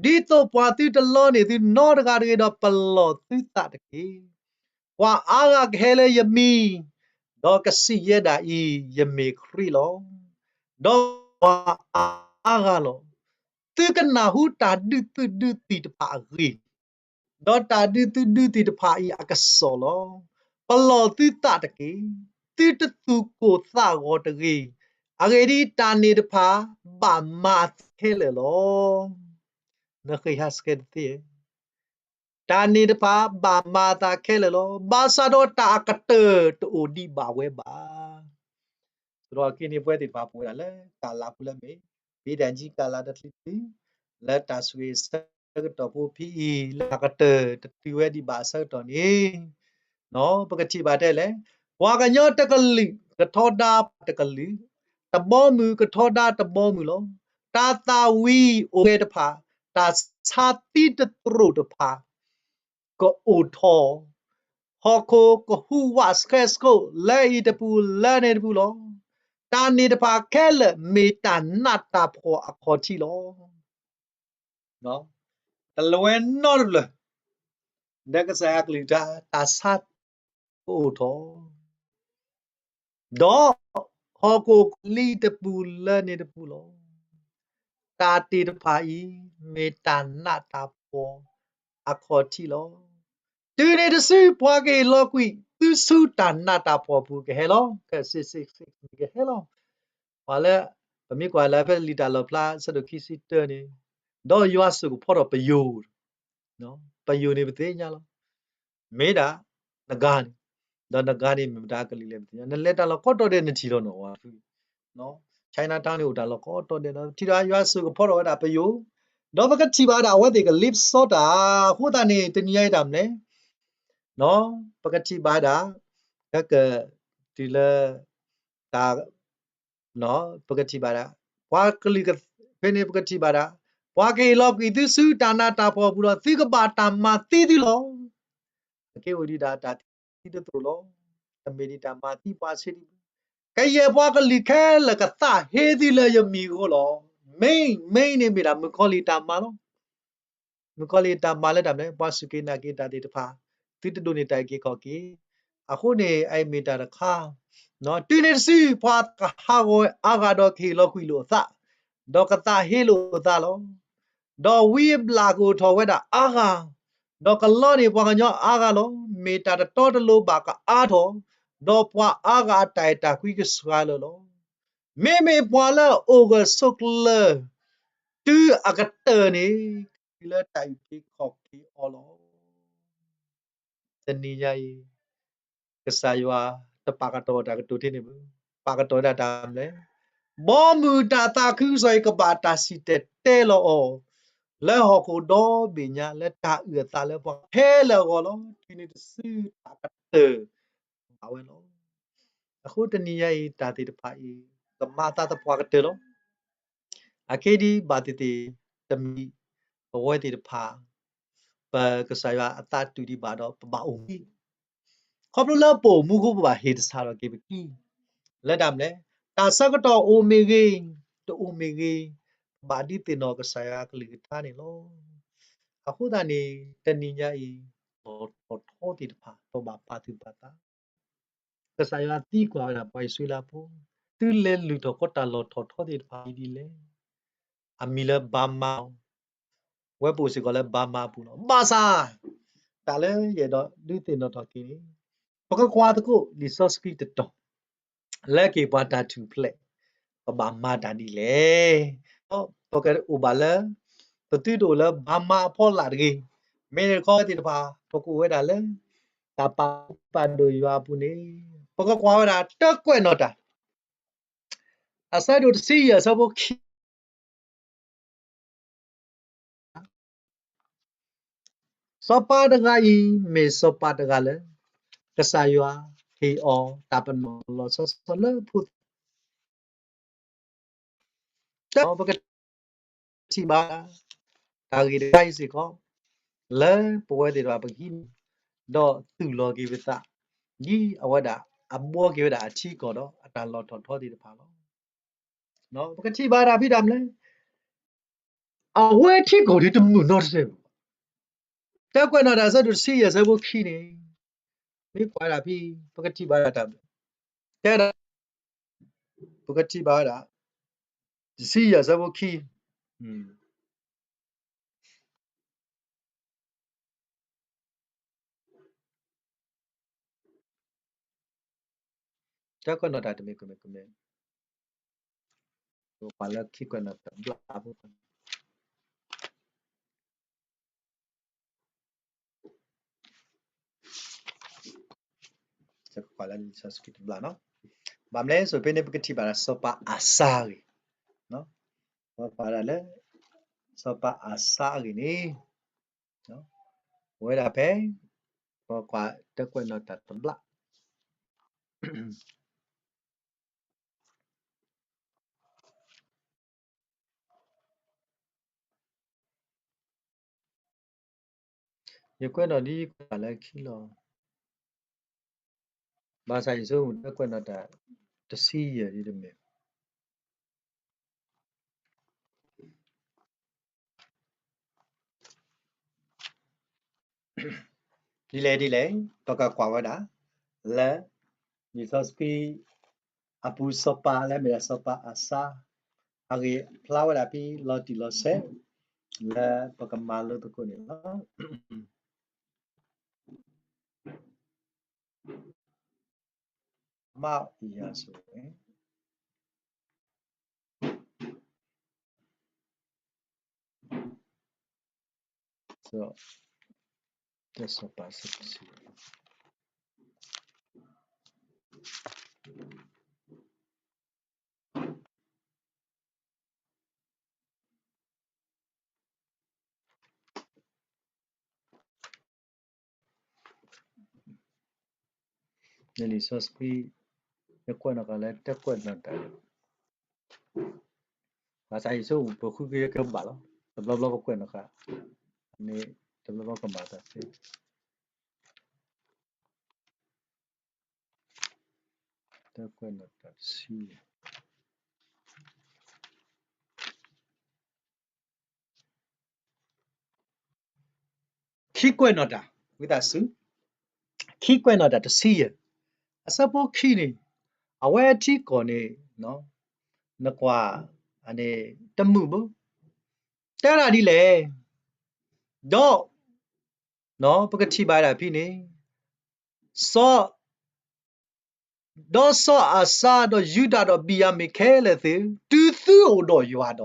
ဒ်သိးပှၤသုတလီန့ၢ်သုနီတဂၤတဂ့ၤဒီး ပလီၢ်သုသးတက့ၢ်. ပှၤအါဂၤကဟဲလၢယမံၤ, ဒီးကစံးယဲဒၣ်အံၤ, ယမ့ၢ်ခရံာ်လီၤ. ဒီးပှၤအါဂၤလီၤ. သုကနၢ်ဟူတၢ်ဒုးသုးဒုးသံၣ်တဖၣ်အဂ့ၢ်, ဒီးတၢ်ဒုးသုးဒုးသံၣ်တဖၣ်အံၤအကစီၣ်လီၤ. ပလီၢ်သုသးတက့ၢ်. သုတသူၣ်ကိၢ်သးဂီၤတဂ့ၤ. အဂ့ၢ်ဒ်အံၤ, တၢ်န့ၣ်တဖၣ်ဘၣ်မၤအသးခဲလၢာ်လီၤ. နဃ့ၢ်ဟးဆှဲးတသ့ဧါ. တၢ်န့ၣ်တဖၣ်ဘၣ်မၤအသးခဲလၢာ်လီၤ. ဘၣ်ဆၣ်ဒီးတၢ်အကတၢၢ်တအိၣ်ဒံးဘၣ်ဝဲဘၣ်. သတးဒီးအက့ၢ်န့ၣ်ပဝဲသ့ၣ်တဖၣ်ပဝဲဒၣ်လၢကလးပူၤလၢအမ့ၢ် ဘ့းဒၣ်ကံကလးတချုးချုး, လၢတၢ်ဆိၣ်ဂ့ၤဆၢကတီၢ်ဖိဖဲအံၤ လၢအကတၢၢ်တတုၤဝဲဒံးဘၣ်အဆၢကတီၢ်န့ၣ်, ပကထံၣ်ဘၣ်တဲလဲၣ်, ပှၤကညီတကလုာ်ကထီဒါပှၤတကလုာ်, တဘီမုၢ်ကထီဒါတဘီမုၢ်လီၤ. တၢ်သၣ်ဝံၤအိၣ်ဂဲၤတဖၣ်, တၢ်ဆါသံတသရိာ်တဖၣ် ကအိၣ်ထီၣ်, ဟီၣ်ခိၣ်ကဟူးဝးဆှဲးဆှိး လၢအံၤတပူၤလၢန့ၣ်တပူၤလီၤ. တၢ်န့ၣ်တဖၣ်ခဲလၢာ်မ့ၢ်တၢ်နးတၢ်ဖှီၣ်အခီၣ်ထံးလီၤ. တလၢၤဝဲနီတဖျၢၣ်, ဒီးကစၢ်ယွၤကလုၢ်ကထါ တၢ်ဆါကအိၣ်ထီၣ် ဒီးဟီၣ်ခိၣ်လံၤတပူၤလၢန့ၣ်တပူၤလီၤ. တၢ်သ့ၣ်တဖၣ်အံၤ မ့ၢ်တၢ်နးတၢ်ဖှီၣ်အခီၣ်ထံးလီၤ. တုၤန့ၣ်တစု ပှၤကဟ့ၣ်လီၤကွံာ်သုဆူတၢ်နးတၢ်ဖှီၣ်ပူၤကဟဲလီၤ, ကဟဲလီၤ. ပှၤလၢ ပမ့ၢ်ကွၢ်လၢဖဲလံာ်တၢ်လီၣ်ဖျါ ဆၢဒိၣ်ခံဆံတၢန့ၣ်, ဒီးယွၤစိာ်ကဖီထီၣ်ပယိၤ, ပယိၤန့ၣ်ပသ့ၣ်ညါလီၤ. မ့ၢ်ဒၣ်နဂၤန့ၣ်, ဒီးနဂၤန့ၣ်မ့ၢ်မတၤကလုာ်လဲၣ်ပသ့ၣ်ညါ, နလဲၤတၢ်လီၢ်ကိးတီၤဒဲးနထံၣ်လီၤနီၤ, Chinatown န့ၣ်အိၣ်တၢ်လီၢ်ကိးတီၤဒဲးဒီး ထံၣ်ဒီးယွၤစိာ်ကဖီထီၣ်ဝဲဒၣ်ပယိၤ, ဒီးပကထံၣ်ဘၣ်ဝဲဒၣ်အဝဲသ့ၣ်ကလ့ပစီတၢ်, အဃိသတးန့ၣ် တနံၤညါအံၤတၢ်မနုၤလဲၣ် ပကထံၣ်ဘၣ်ဝဲဒၣ် ကကတုၤလၢ တၢ် ပကထံၣ်ဘၣ်ဒၣ် ပှၤကလုာ်က ဖဲန့ၣ်ပကထံၣ်ဘၣ်ဒၣ် ပှၤကဟ့ၣ်လီၤကွံာ်သုဆူတၢ်နးတၢ်ဖှီၣ်အပူၤဒီး သုကဘၣ်တၢ်မၤသံသုလီၤ. အက့ၢ်အိၣ်ဒံးဒၣ်တၢ်သံတသရိာ်လီၤ. တမ့ၢ်ဒံးတၢ်မၤသံပှၤဆ့ဒံးဘၣ်. ကယဲၢ်ပှၤကလုာ်ခဲလၢာ်ကသးဟ့သုလၢယမံၤအဃိလီၤ. မ့ၢ် မ့ၢ်န့ၣ်မ့ၢ်ဒၣ်မုၣ်ကီၤလံၢ်တၢ်မၤလီၤ. မုၣ်ကီၤလံၢ်တၢ်မၤလၢတၢ်မနုၤလဲၣ်, ပှၤစူၢ်က့ၤနာ်က့ၤတၢ်သ့ၣ်တဖၣ် သုတဒိးန့ၢ်တၢ်အုၣ်က့ၤခီၣ်က့ၤ. အဃိန့ၣ် အအံၤမ့ၢ်တၢ်တခါ, တုၤန့ၣ်တစု ပှၤကဟးဂီၤအါဂၤဒီးကဟ့ၣ်လီၤကွံာ်လိာ်အသး, ဒီးကသးဟ့လိာ်အသးလီၤ. ဒီးဝံအဘျၣ်ကအိၣ်ထီၣ်ဝဲဒၣ်အါဂၤ, ဒီးကလီန့ၢ်ပှၤကညီအါဂၤလီၤ. မ့ၢ်တၢ်တတီတလိၤဘၣ်ကအါထီၣ်, ဒီးပှၤအါဂၤအတၢ်အဲၣ်တၢ်ကွံကစှၤလၢာ်လီၤ. မ့မ့ၢ်ပှၤလၢအအိၣ်ဂၢၢ်ဆိးကျၢၤ တုၤအကတၢၢ်န့ၣ် ကတုၤလၢတၢ်အုၣ်က့ၤခီၣ်က့ၤအီၤလီၤ. တနံၤညါအံၤ ကစၢ်ယွၤတပာ်ကတီၤတၢ်ကတိၤထဲန့ၣ်ဘၣ်, ပာ်ကတီၤဒၣ်တၢ်မနုၤလဲၣ်, ဘီမုၢ်တၢ်သးခုကစီၣ်အံၤ ကဘၣ်တၢ်စံၣ်တဲၤတဲလီၤအီၤ လၢဟီၣ်ခိၣ်ဒီဘ့ၣ်ညါ လၢတၢ်အုၣ်အသးလၢပှၤခဲလၢာ်အဂီၢ်လီၤ. တုၤန့ၣ်တစုတၢ်ကတၢၢ်ဘၣ်ဝဲလီၤ. အဃိတနံၤညါအံၤ တၢ်သ့ၣ်တဖၣ်အံၤ ကမၤသးသပှၢ်ကတၢၢ်လီၤ. အက့ၢ်ဒ်ဘၣ်သ့ၣ်သ့ၣ် တမံၤ ပဝဲသ့ၣ်တဖၣ် ပကစၢ်ယွၤအသးတူၢ်ဒံးဘၣ်ဒီး ပဘၣ်အိၣ်မူ, ခီဖျိလၢပအိၣ်မူအဃိ ပဘၣ်ဟ့ၣ်သဆၣ်ထီၣ်က့ၤပခံ လၢတၢ်မနုၤလဲၣ်, တၢ်ဆၢကတီၢ်အိၣ်မ့ၢ်ဂ့ၤ, တအိၣ်မ့ၢ်ဂ့ၤ, ပဘၣ်ဒုးသ့ၣ်နီၣ်ကစၢ်ယွၤအကလုၢ်ကထါန့ၣ်လီၤ. အဃိသတးန့ၣ် တနံၤညါအံၤ လီၢ်ထီၣ်ထီသ့ၣ်တဖၣ် ပဘၣ်ပာ်သူၣ်ပာ်သး ကစၢ်ယွၤသံကွၢ်ဝဲဒၣ်ပှၤအံၣ်စရ့လးဖိ, သုလဲၤလုၢ်ထီၣ်ဃီတၢ်လီၢ်ထီၣ်ထီသ့ၣ်တဖၣ်အံၤဒ်လဲၣ်. အမံၤလၢဘၤမၤလီၤ. ဝဲပအိၣ်စ့ၢ်ကီးလၢဘါမါအပူၤလီၤ. ဘၣ်ဆၣ် တၢ်လၢယအဲၣ်ဒိးဒုးသ့ၣ်နီၣ်ထီၣ်က့ၤန့ၣ် ပကကွၢ်သကိးလံာ်စီဆှံတတီၤ လၢက့ၤပှၤတၢ်ထူၣ်ဖျဲး ပဘၣ်မၤတၢ်ဒ်လဲၣ်. ပကအိၣ်ဘၣ်လၢ ပသုတအိၣ်လၢဘါမါအဖီလာ်တဂ့ၤ. မ့ၢ်န့ၣ်တခီသ့ၣ်တဖၣ် ပကအိၣ်ဝဲဒၣ်လၢ တၢ်ပာ်ဒိၣ်ယွၤအပူၤန့ၣ် ပကကွၢ်ဝဲဒၣ်တၢ်ကွဲးနီၣ်တၢ် အဆၢဒိၣ်တဆံယဲၢ်အဆၢဖိခံ စီၤပၤတဂၤအံၤ မ့ၢ်စီၤပၤတဂၤလၢ ကစၢ်ယွၤဟ့ၣ်အီၤတၢ်ပနီၣ်လီၤဆီဆီလၢဖိသၣ် တၢ်ပကထံၣ်ဘၣ် တၢ်ဂ့ၢ်တခါအံၤစ့ၢ်ကီး လၢပဝဲသ့ၣ်တဖၣ်ပကဟံးန့ၢ် ဒီးသူၣ်လီၤက့ၤပသး ဒ်အဝဲဒၣ်အဘှီက့ၤဝဲဒၣ်အထံကီၢ်ဒီးအတၢ်လီၢ်ထီၣ်ထီသ့ၣ်တဖၣ်လီၤ. ပကထံၣ်ဘၣ်တၢ်ဖံးတၢ်မနုၤလဲၣ် အဝဲထံကီၢ်ဒ်တမုာ်နီတစဲးဘၣ်. တၢ်ကွဲးနီၣ်တၢ်အဆၢဒိၣ်တဆံယဲၢ်အဆၢဖိခံန့ၣ် မ့ၢ်ကွၢ်ဒၣ်ဖံး ပကထံၣ်ဘၣ်ဒၣ်တၢ်ဘျၢ တဲဒၣ် ပကထံၣ်ဘၣ်ဝဲဒၣ် တဆံယဲၢ်အဆၢဖိခံ တၢ်ကွဲးနီၣ်တၢ်တမံၤကမံၤကမံၤ ပှၤလၢခံကွဲးနီၣ်တၢ်ဘျၣ်ဖိ ကွၢ်လၢလံာ်စီဆှံတဘျၣ်နီၤ. ဘၣ်မနုၤလဲၣ် စီၤပ့န့ၣ်ပကထံၣ်ဘၣ်ဒၣ်စီၤပၤအၤစါအဂ့ၢ်, ပကွၢ်ဒၣ်လၢ စီၤပၤအၤစါအဂ့ၢ်န့ၣ် ပဝဲဒၣ်ဖဲ ပကွၢ်တၢ်ကွဲးနီၣ်တၢ်တဘျၣ် ယကွဲးနီၣ်ဒ်ယကွဲးလၢခံလီၤ. ဘၣ်ဆၣ်ယဆိကမိၣ်တၢ်ကွဲးနီၣ်တၢ်တဆံယဲၢ်ဒ်တမ့ၢ် ဒ်လဲၣ်ဒ်လဲၣ် ပကကွၢ်ဝဲဒၣ် လၢ လံာ်စီဆှံ အပူၤစီၤပၤလၢမ့ၢ်ဒၣ်စီၤပၤအၤစါ အဂ့ၢ်ဖျါဝဲဒၣ်ဖဲလီၤတံၢ်လီၤဆဲး လၢပကမၤလိသကိးန့ၣ်လီၤ. မၤအီၤယၤဆိၣ်ဝဲ စီၤ တၢ်စီၤပၤအဆၢတဆံ လံာ်စီဆှံ ယကွဲးနီၣ်ဃာ်လၢတၢ်ကွဲးနီၣ်တၢ် ဘၣ်ဆၣ်ယဆိကမိၣ်ပဃုက့ၤကဘၣ်လီၤ. တဘျီဘျီပကွဲးနီၣ်ဃာ် န့ၣ် တဘျီဘျီကမၤတၢ်သ့ တၢ်ကွဲးနီၣ်တၢ်တဆံ ခံကွဲးနီၣ်တၢ် ဝံသးစူၤ ခံကွဲးနီၣ်တၢ်တဆံယဲၢ် အဆၢဖိခံန့ၣ် အဝဲထံကီၢ်န့ၣ် နကွၢ် တမုာ်ဘၣ် တဲဒၣ်ဒ်လဲၣ် ဒီး ပကထံၣ်ဘၣ်ဒၣ်ဖဲန့ၣ် စီၤ ဒီးစီၤအၤစါဒီးယူဒၤဒီးဘံၣ်ယၤမံၣ်ခဲလၢာ်သ့ၣ်ဧၢ, တုၤသုအိၣ်ဒီးယွၤဒီး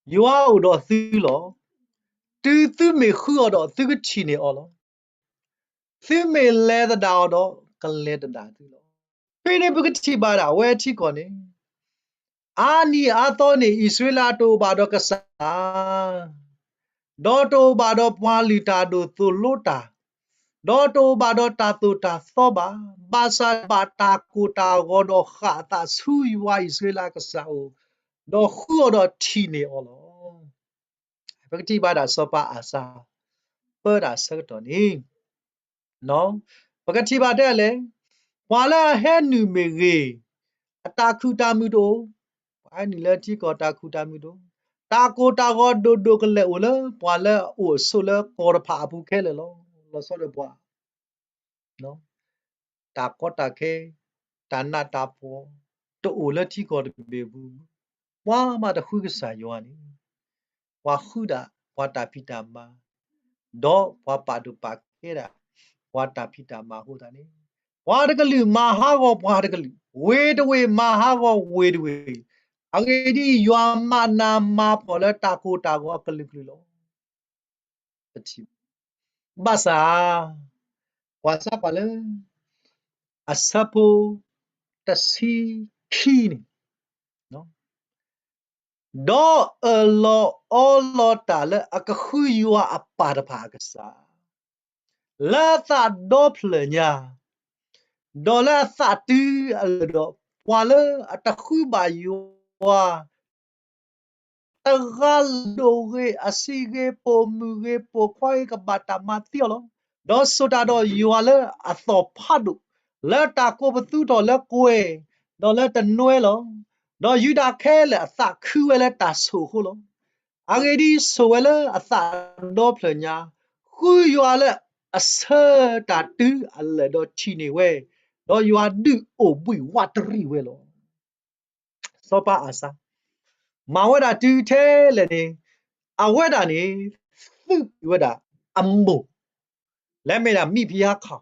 ယွၤအိၣ်ဒီးသုလီၤ. တုၤသုမ့ၢ်ဃုအီၤဒီးသုကထံၣ်န့ၢ်အီၤလီၤ. သုမ့ၢ်လဲၤသဒၣ်အီၤဒီးကလဲၤသဒၣ်သုလီၤ. ဖဲန့ၣ်ပကထံၣ်ဘၣ်ဒၣ်အဝဲထံကီၢ်န့ၣ် အါနံၤအါသီန့ၣ် အံၣ်စရ့လးတအိၣ်ဘၣ်ဒီးကစၢ် ဒီးတအိၣ်ဘၣ်ဒီးပှၤလုၢ်တၢ်ဒိၣ်သိၣ်လိတၢ်, ဒီးတအိၣ်ဘၣ်ဒီးတၢ်သိၣ်တၢ်သီဘၣ်, ဘၣ်ဆၣ်ဘၣ်တၢ်ကိၢ်တၢ်ဂီၤဒီးဃၣ်အသးဆူယွၤအံၣ်စရ့လးကစၢ်အအိၣ်, ဒီးဃုအီၤဒီးထံၣ်န့ၢ်အီၤလီၤ. ပကထံၣ်ဘၣ်ဒၣ်စီၤပၤအၤစါ ပၢတၢ်ဆၢကတီၢ်န့ၣ် ပကထံၣ်ဘၣ်တဲလဲၣ်, ပှၤလၢအဟဲနုာ်မ့ၢ်ဂ့ၤ, အတၢ်ခုၣ်တၢ်မုာ်တအိၣ်, ပှၤဟဲနုာ်လၢထံကီၢ်တၢ်ခုၣ်တၢ်မုာ်တအိၣ်, တၢ်ကိၢ်တၢ်ဂီၤဒိၣ်ဒိၣ်ကလဲာ်အိၣ်လၢပှၤလၢအအိၣ်အဆိးလၢကီၢ်တဖၣ်အပူၤခဲလၢာ်လီၤ. လီၤဆီဒၣ်ပှၤ တၢ်ကီတၢ်ခဲ, တၢ်နးတၢ်ဖှီၣ်, တအိၣ်လၢထံကီၢ်တဘ့ၣ်အပူၤ, ပှၤမးတဃုကစၢ်ယွၤန့ၣ်, ပှၤဃုဒၣ်ပှၤတၢ်ဖံးတၢ်မၤ, ဒီးပှၤပာ်ဒိၣ်ပာ်ကဲဒၣ်ပှၤတၢ်ဖံးတၢ်မၤအဃိသတးန့ၣ်, ပှၤတကလုာ်မၤဟးဂီၤပှၤတကလုာ်, ဝ့ၢ်တဝ့ၢ်မၤဟးဂီၤဝ့ၢ်တဝ့ၢ်, အဂ့ၢ်ဒ်အံၤ, ယွၤမၤနးမၤဖှီၣ်လၢတၢ်ကိၢ်တၢ်ဂီၤအကလုာ်ကလုာ်လီၤ. ဘၣ်ဆၣ်, ကွၢ်စၢ်ကွၢ်လၢ အဆၢဖိ တဆံခံန့ၣ်, ဒီးအၢၣ်လီၤအီလီၤတၢ်လၢအကဃုယွၤအပၢ်တဖၣ်အကစၢ်, လၢအသးဒီဖျၢၣ်ညါ, ဒီးလၢအသးတုၤအလၢာ်ဒီး, ပှၤလၢအတဃုဘၣ်ယွၤ တဂၤလၢ်ဒိၣ်ဂ့ၤ, အဆံးဂ့ၤ, ပိာ်မုၣ်ဂ့ၤ, ပိာ်ခွါဂ့ၤ, ကဘၣ်တၢ်မၤသံအီၤလီၤ. ဒီးစိာ်တၢ်ဒီးယွၤလၢအသီၣ်ဖးဒိၣ်, လၢတၢ်ကိးပသူထီၣ်လၢကွဲၤ, ဒီးလၢတနွဲလီၤ. ဒီးယူဒၤခဲလၢာ်အသးခုဝဲလၢတၢ်ဆိၣ်အဃိလီၤ. အဂ့ၢ်ဒ်အံၤ, ဆိၣ်ဝဲလၢအသးဒီဖျၢၣ်ညါ, ဃုယွၤလၢအဆၢတၢ်တုၤအလၢာ်ဒီးထံၣ်န့ၢ်ဝဲ, ဒီးယွၤဒုးအိၣ်ဘှံးဝးတရံးဝဲလီၤ. စီၤပၤအၤစါ မၤဝဲဒၣ်တုၤထဲလဲၣ်န့ၣ်, အဝဲဒၣ်န့ၣ် သုးကွံာ်ဝဲဒၣ်အမိၢ် လၢအမ့ၢ်ဒၣ်မံးဖံ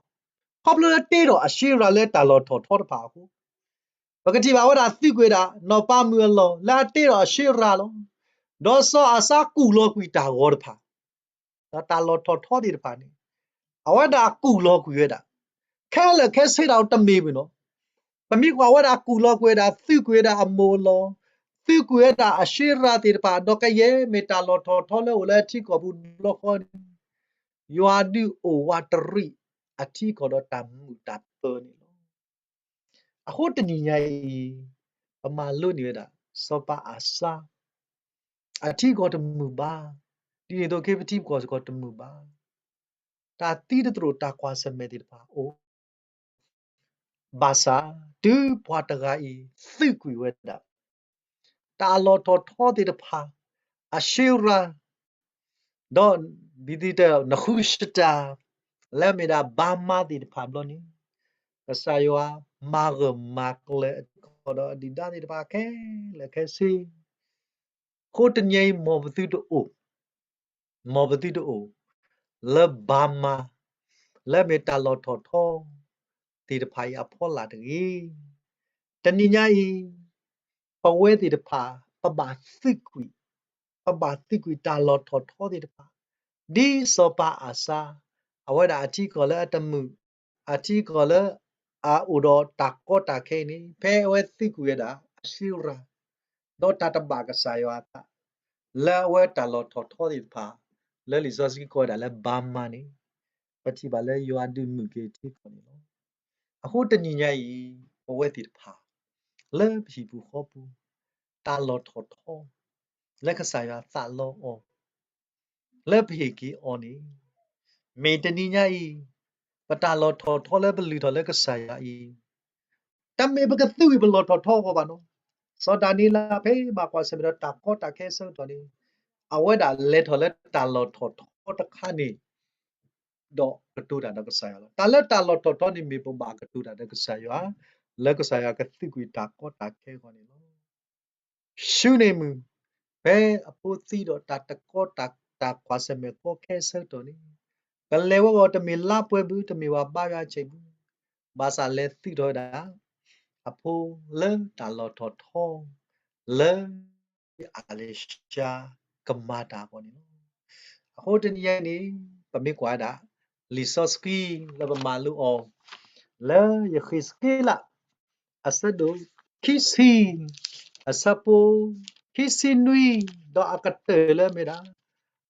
ဟါခီ, ခီဖျိလၢတ့ထီၣ်အၡ့ရၤလၢတၢ်လီၢ်ထီၣ်ထီတဖၣ်အဃိ, ပကထံၣ်ဘၣ်ဝဲဒၣ်သုးကွံာ်ဝဲဒၣ်နီၢ်ပၤမုၣ်အလီၢ် လၢအတ့ထီၣ်အၡ့ရၤလီၤ. ဒီးစီၤအၤစါကူၣ်လီၤကွံာ်တၢ်ဂီၤတဖၣ် ဒီးတၢ်လီၢ်ထီၣ်ထီသ့ၣ်တဖၣ်န့ၣ်, အဝဲဒၣ်ကူၣ်လီၤကွံာ်ဝဲဒၣ်, ခဲလၢာ်ခဲဆ့ဒၣ်တမ့ၢ်ဘၣ်နီၤ. ပမ့ၢ်ကွၢ်ဝဲဒၣ်ကူၣ်လီၤကွံာ်ဝဲဒၣ် သုးကွံာ်ဝဲဒၣ်အမိၢ်အလီၢ်, သုးကွံာ်ဝဲဒၣ်အၡ့ရၤသ့ၣ်တဖၣ်, ဒီးကယဲၢ်မ့ၢ်တၢ်လီၢ်ထီၣ်ထီလၢအိၣ်လၢအထံကီၢ်ပူၤတဘျီဃီန့ၣ်, ယွၤဒုးအိၣ်ဝးတရံးအထံကီၢ်ဒီးတၢ်မုာ်တၢ်ပၢၤန့ၣ်လီၤ. အဃိတနံၤညါအံၤ, ပမၤလိန့ၢ်ဝဲဒၣ် စီၤပၤအၤစါ အထံကီၢ်တမုာ်ဘၣ်, ဒ်န့ၣ်အသိးက့ ပထံပကီၢ်စ့ၢ်ကီးတမုာ်ဘၣ်. တၢ်သံတသရိာ်တၢ်ကွၢ်ဆၢၣ်မဲာ်သ့ၣ်တဖၣ်အိၣ်, ဘၣ်ဆၣ် တုၤပှၤတဂၤအံၤ သုးကွံာ်ဝဲဒၣ် တၢ်လီၢ်ထီၣ်ထီသ့ၣ်တဖၣ်, အၡ့ရၤ ဒီး ဘံၣ်သံတဲ နဃုစတၢ် လၢအမ့ၢ်ဒၣ်ဘါမါသ့ၣ်တဖၣ်ဘျီန့ၣ်, ကစၢ်ယွၤမၤဂၢၢ်မၤကျၢၤအထံကီၢ်ဒီးအဒုၣ်ဒါသ့ၣ်တဖၣ်ခဲလၢာ်ခဲဆ့. အဃိတနံၤအံၤ မ်ပသုတအိၣ်, မ်ပသုတအိၣ် လၢဘါမါ လၢအမ့ၢ်တၢ်လီၢ်ထီၣ်ထီသ့ၣ်တဖၣ်အံၤအဖီလာ်တဂ့ၤ. တနံၤညါအံၤ ပဝဲသ့ၣ်တဖၣ် ပဘၣ်သုးကွံာ်, ပဘၣ်သုးကွံာ်တၢ်လီၢ်ထီၣ်ထီသ့ၣ်တဖၣ်, ဒ်စီၤပၤအၤစါ အဝဲဒၣ်အထံကီၢ်လၢအတမုာ်, အထံကီၢ်လၢအအိၣ်ဒီးတၢ်ကီတၢ်ခဲအံၤန့ၣ်, ဖဲအဝဲသုးကွံာ်ဝဲဒၣ်အၡ့ရၤ ဒီးတၢ်တဘၣ်ကစၢ်ယွၤအသး လၢအဝဲတၢ်လီၢ်ထီၣ်ထီသ့ၣ်တဖၣ် လၢလံာ်စီဆှံကိးဝဲဒၣ်လၢဘါမါန့ၣ်, ပထံၣ်ဘၣ်လၢယွၤဒုးမုာ်က့ၤထံကီၢ်န့ၣ်လီၤ. အဃိတနံၤညါအံၤ ပဝဲသ့ၣ်တဖၣ် လၢပဟံၣ်ပူၤဃီပူၤ တၢ်လီၢ်ထီၣ်ထီ လၢကစၢ်ယွၤသးလီအီၤ လၢပဟ့ၣ်က့ၤအီၤန့ၣ်, မ့ၢ်တနံၤညါအံၤ ပတၢ်လီၢ်ထီၣ်ထီလၢပလုၢ်ထီၣ်လၢကစၢ်ယွၤအံၤ, တမ့ၢ်ပကသုးဝံၤပလီၢ်ထီၣ်ထီအဂီၢ်ဘၣ်နီၤ. စီၤဒၤနံးယ့လးဖဲဘၣ်ကွၢ်ဆၢၣ်မဲာ်ဒီးတၢ်ကီတၢ်ခဲအဆၢကတီၢ်န့ၣ်, အဝဲဒၣ်လဲၤထီၣ်လၢတၢ်လီၢ်ထီၣ်ထီတခါန့ၣ် ဒီးကတိၤတၢ်ဒီးကစၢ်ယွၤလီၤ. တၢ်လၢတၢ်လီၢ်ထီၣ်ထီန့ၣ်မ့ၢ်ပဘၣ်ကတိၤတၢ်ဒီးကစၢ်ယွၤ, လၢကစၢ်ယွၤကသုးကွံာ်တၢ်ကီတၢ်ခဲအဂီၢ်န့ၣ်လီၤ. ဆူန့ၣ်မုၢ်, ဖဲအဖိသံဒီးတၢ်တကီတၢ် တၢ်ကွၢ်ဆၢၣ်မဲာ်ကီခဲအဆၢကတီၢ်န့ၣ်, ကလဲၤဝဲအဂီၢ်တမ့ၢ်လါပှဲၤဘၣ် တမ့ၢ်ဝဲဘါယွၤဆံးဘၣ်, ဘၣ်ဆၣ်လဲၤသုးထီၣ်ဝဲဒၣ် အဖိလၢတၢ်လီၢ်ထီၣ်ထီ, လၢ အလ့ၡါကမၤတၢ်အဂီၢ်န့ၣ်လီၤ. အဃိတနံၤညါအံၤန့ၣ် ပမ့ၢ်ကွၢ်ဝဲဒၣ် လံာ်စီဆှံလၢပမၤလိအီၤ လၢယဃ့းစက့လး အဆၢဒိၣ်ခံဆံ အဆၢဖိ ခံဆံနွံ ဒီးအကတၢၢ်လၢမ့ၢ်ဒၣ်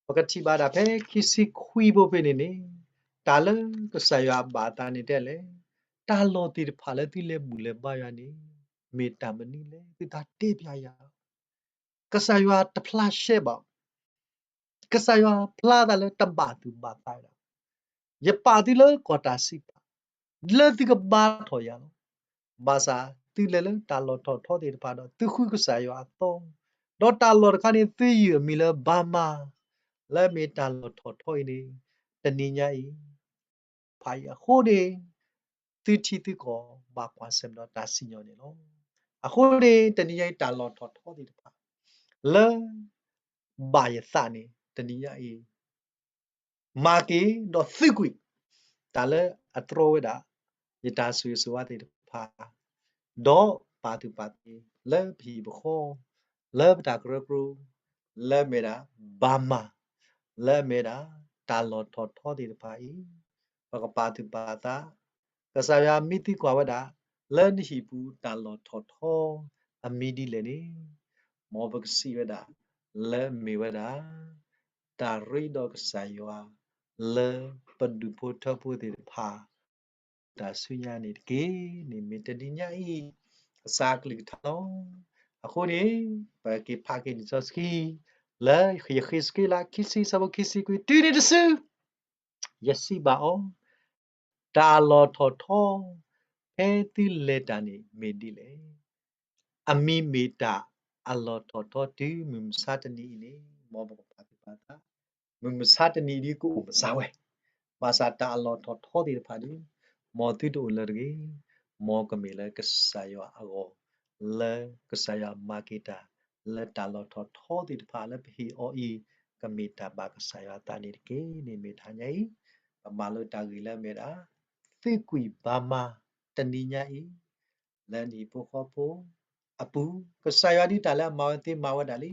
ပကထံၣ်ဘၣ်ဒၣ်ဖဲခံဆံခွံဖိဖဲန့ၣ်န့ၣ်, တၢ်လၢကစၢ်ယွၤဘၣ်အသးန့ၣ်တဲလဲၣ်, တၢ်လီၢ်သ့ၣ်တဖၣ်လၢသုလဲၤဘူၣ်လဲၤဘါယွၤန့ၣ် မ့ၢ်တၢ်မနုၤလဲၣ်, သုသးတ့ပျးယၤ ကစၢ်ယွၤတဖျါရှဲဘၣ်, ကစၢ်ယွၤဖျါသးလၢတဘၣ်သူၣ်ဘၣ်သးဒၣ်, ယပာ်သုလၢကီၢ်တၢ်စံးပာ်, လၢသုကဘါထီၣ်ယၤလီၤ. ဘၣ်ဆၣ်သုလဲၤလၢတၢ်လီၢ်ထီၣ်ထီသ့ၣ်တဖၣ်ဒီး သုဃုကစၢ်ယွၤအသီ, ဒီးတၢ်လီၢ်တခါန့ၣ် သုယုၢ်အမံၤလၢဘါမါ, လၢမ့ၢ်တၢ်လီၢ်ထီၣ်ထီအံၤန့ၣ်, တနံၤညါအံၤ ဖးအံၤအဃိန့ၣ်, သုထံသုကီၢ်ဘၣ်ကွၢ်ဆၢၣ်မဲာ်ဒီးတၢ်စံၣ်ညီၣ်န့ၣ်လီၤ. အဃိန့ၣ် တနံၤညါအံၤတၢ်လီၢ်ထီၣ်ထီသ့ၣ်တဖၣ် လၢ ဘၣ်ယသးန့ၣ် တနံၤညါအံၤ မၤက့ၤဒီးသုးကွံာ် တၢ်လၢအတြီဝဲဒၣ် ယတၢ်ဆိၣ်ဂ့ၤဆိၣ်ဝါသ့ၣ်တဖၣ်, ဒီးပာ်သူၣ်ပာ်သးလၢပဟံၣ်ပဃီ, လၢပတၢ်ကရၢကရိ, လၢအမ့ၢ်ဒၣ် ဘၣ်မၤ, လၢအမ့ၢ်ဒၣ် တၢ်လီၢ်ထီၣ်ထီသ့ၣ်တဖၣ်အံၤ, ပကပာ်သူၣ်ပာ်သး, ကစၢ်ယွၤမ့ၢ်သံကွၢ်ဝဲဒၣ် လၢနဟံၣ်ပူၤတၢ်လီၢ်ထီၣ်ထီ အမံၤဒ်လဲၣ်န့ၣ်, မ်ပကစံးဝဲဒၣ် လၢအမ့ၢ်ဝဲဒၣ် တၢ်ရ့ဒီးကစၢ်ယွၤ လၢပဒူၣ်ဖိထၢဖိသ့ၣ်တဖၣ် တၢ်ဆူညါန့ၣ်တက့ၢ်. န့ၣ်မ့ၢ်တနံၤညါအံၤ ကစၢ်ကလုၢ်ကထါလီၤ. အဃိန့ၣ် ပက့ၤဖးက့ၤလံာ်စီဆှံ လၢယဃ့းစက့လး ခံဆံ ဆၢဖိခံဆံခွံ တုၤန့ၣ်တစု ယစံးဘၣ်အီၤ, တၢ်အလီၢ်ထီၣ်ထီ ဖဲသုလဲၤတၢ်န့ၣ်မ့ၢ်ဒ်လဲၣ်. အမံၤမ့ၢ်တၢ်အလီၢ်ထီၣ်ထီတုၤမုၢ်မဆါတနံၤအံၤန့ၣ် မ်ပကပာ်သူၣ်ပာ်သး, မုၢ်မဆါတနံၤဒ်ကအိၣ်မစါဝဲ, ဘၣ်ဆၣ်တၢ်အလီၢ်ထီၣ်ထီသ့ၣ်တဖၣ်ဒီး မ်သုတအိၣ်လၢၤတဂ့ၤ, မ်ကမ့ၢ်လၢကစၢ်ယွၤအဂီၢ်, လၢကစၢ်ယွၤမၤက့ၤတၢ် လၢတၢ်လီၢ်ထီၣ်ထီသ့ၣ်တဖၣ်လၢပဟ့ၣ်အီၤအံၤ ကမ့ၢ်တၢ်ဘၣ်ကစၢ်ယွၤအသးန့ၣ်တက့ၢ်. န့ၣ်မ့ၢ်တဟါညါအံၤ ပမၤလိတၢ်ဂ့ၢ်လၢအမ့ၢ်ဒၣ် သုးကွံာ်ဘၣ်မၤ တနံၤညါအံၤ လၢနဟံၣ်ဖိဃီဖိအပူၤ, ကစၢ်ယွၤဒ်တၢ်လၢအမၤဝဲသ့မၤဝဲဒၣ်လံ,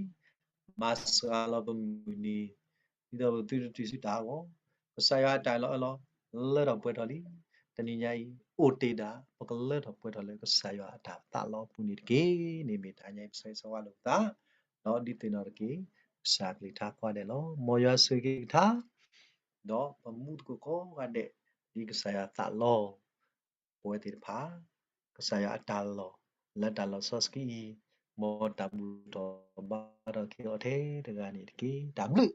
မၤစှၤလီၤပမုၢ်နံၤ, ဒ်သိးပသုတတုၤဆူတၢ်ဟးဂီၤ, ကစၢ်ယွၤအတၢ်အၢၣ်လီၤအီလီၤ လၢထီၣ်ပှဲၤထီၣ်လံ. တနံၤညါအံၤ အိၣ်တ့ၢ်ဒၣ် ပကလၢထီၣ်ပှဲၤထီၣ်လၢကစၢ်ယွၤအတၢ်သးလီအပူၤန့ၣ်တက့ၢ်. န့ၣ်မ့ၢ်တဟါညါအံၤ ပဆၢဂ့ၤဆၢဝါလိာ်ပသး, ဒီးဒုးသ့ၣ်နီၣ်တက့ၢ် ကစၢ်ကလုၢ်ကထါကိးဂၤဒဲးလီၤ. မ်ယွၤဆိၣ်ဂ့ၤက့ၤကထါ ဒီးပမူသကိးကိးဂၤဒဲး ဒ်ကစၢ်ယွၤသးလီ ပဝဲသ့ၣ်တဖၣ်, ကစၢ်ယွၤအတၢ်လီၢ် လၢတၢ်လီၢ်စီဆှံအံၤ မ်တၢ်ဘူၣ်ထီၣ်ဘါထီၣ်က့ၤအီၤထဲတဂၤန့ၣ်တက့ၢ်. တၢ်ဘျုး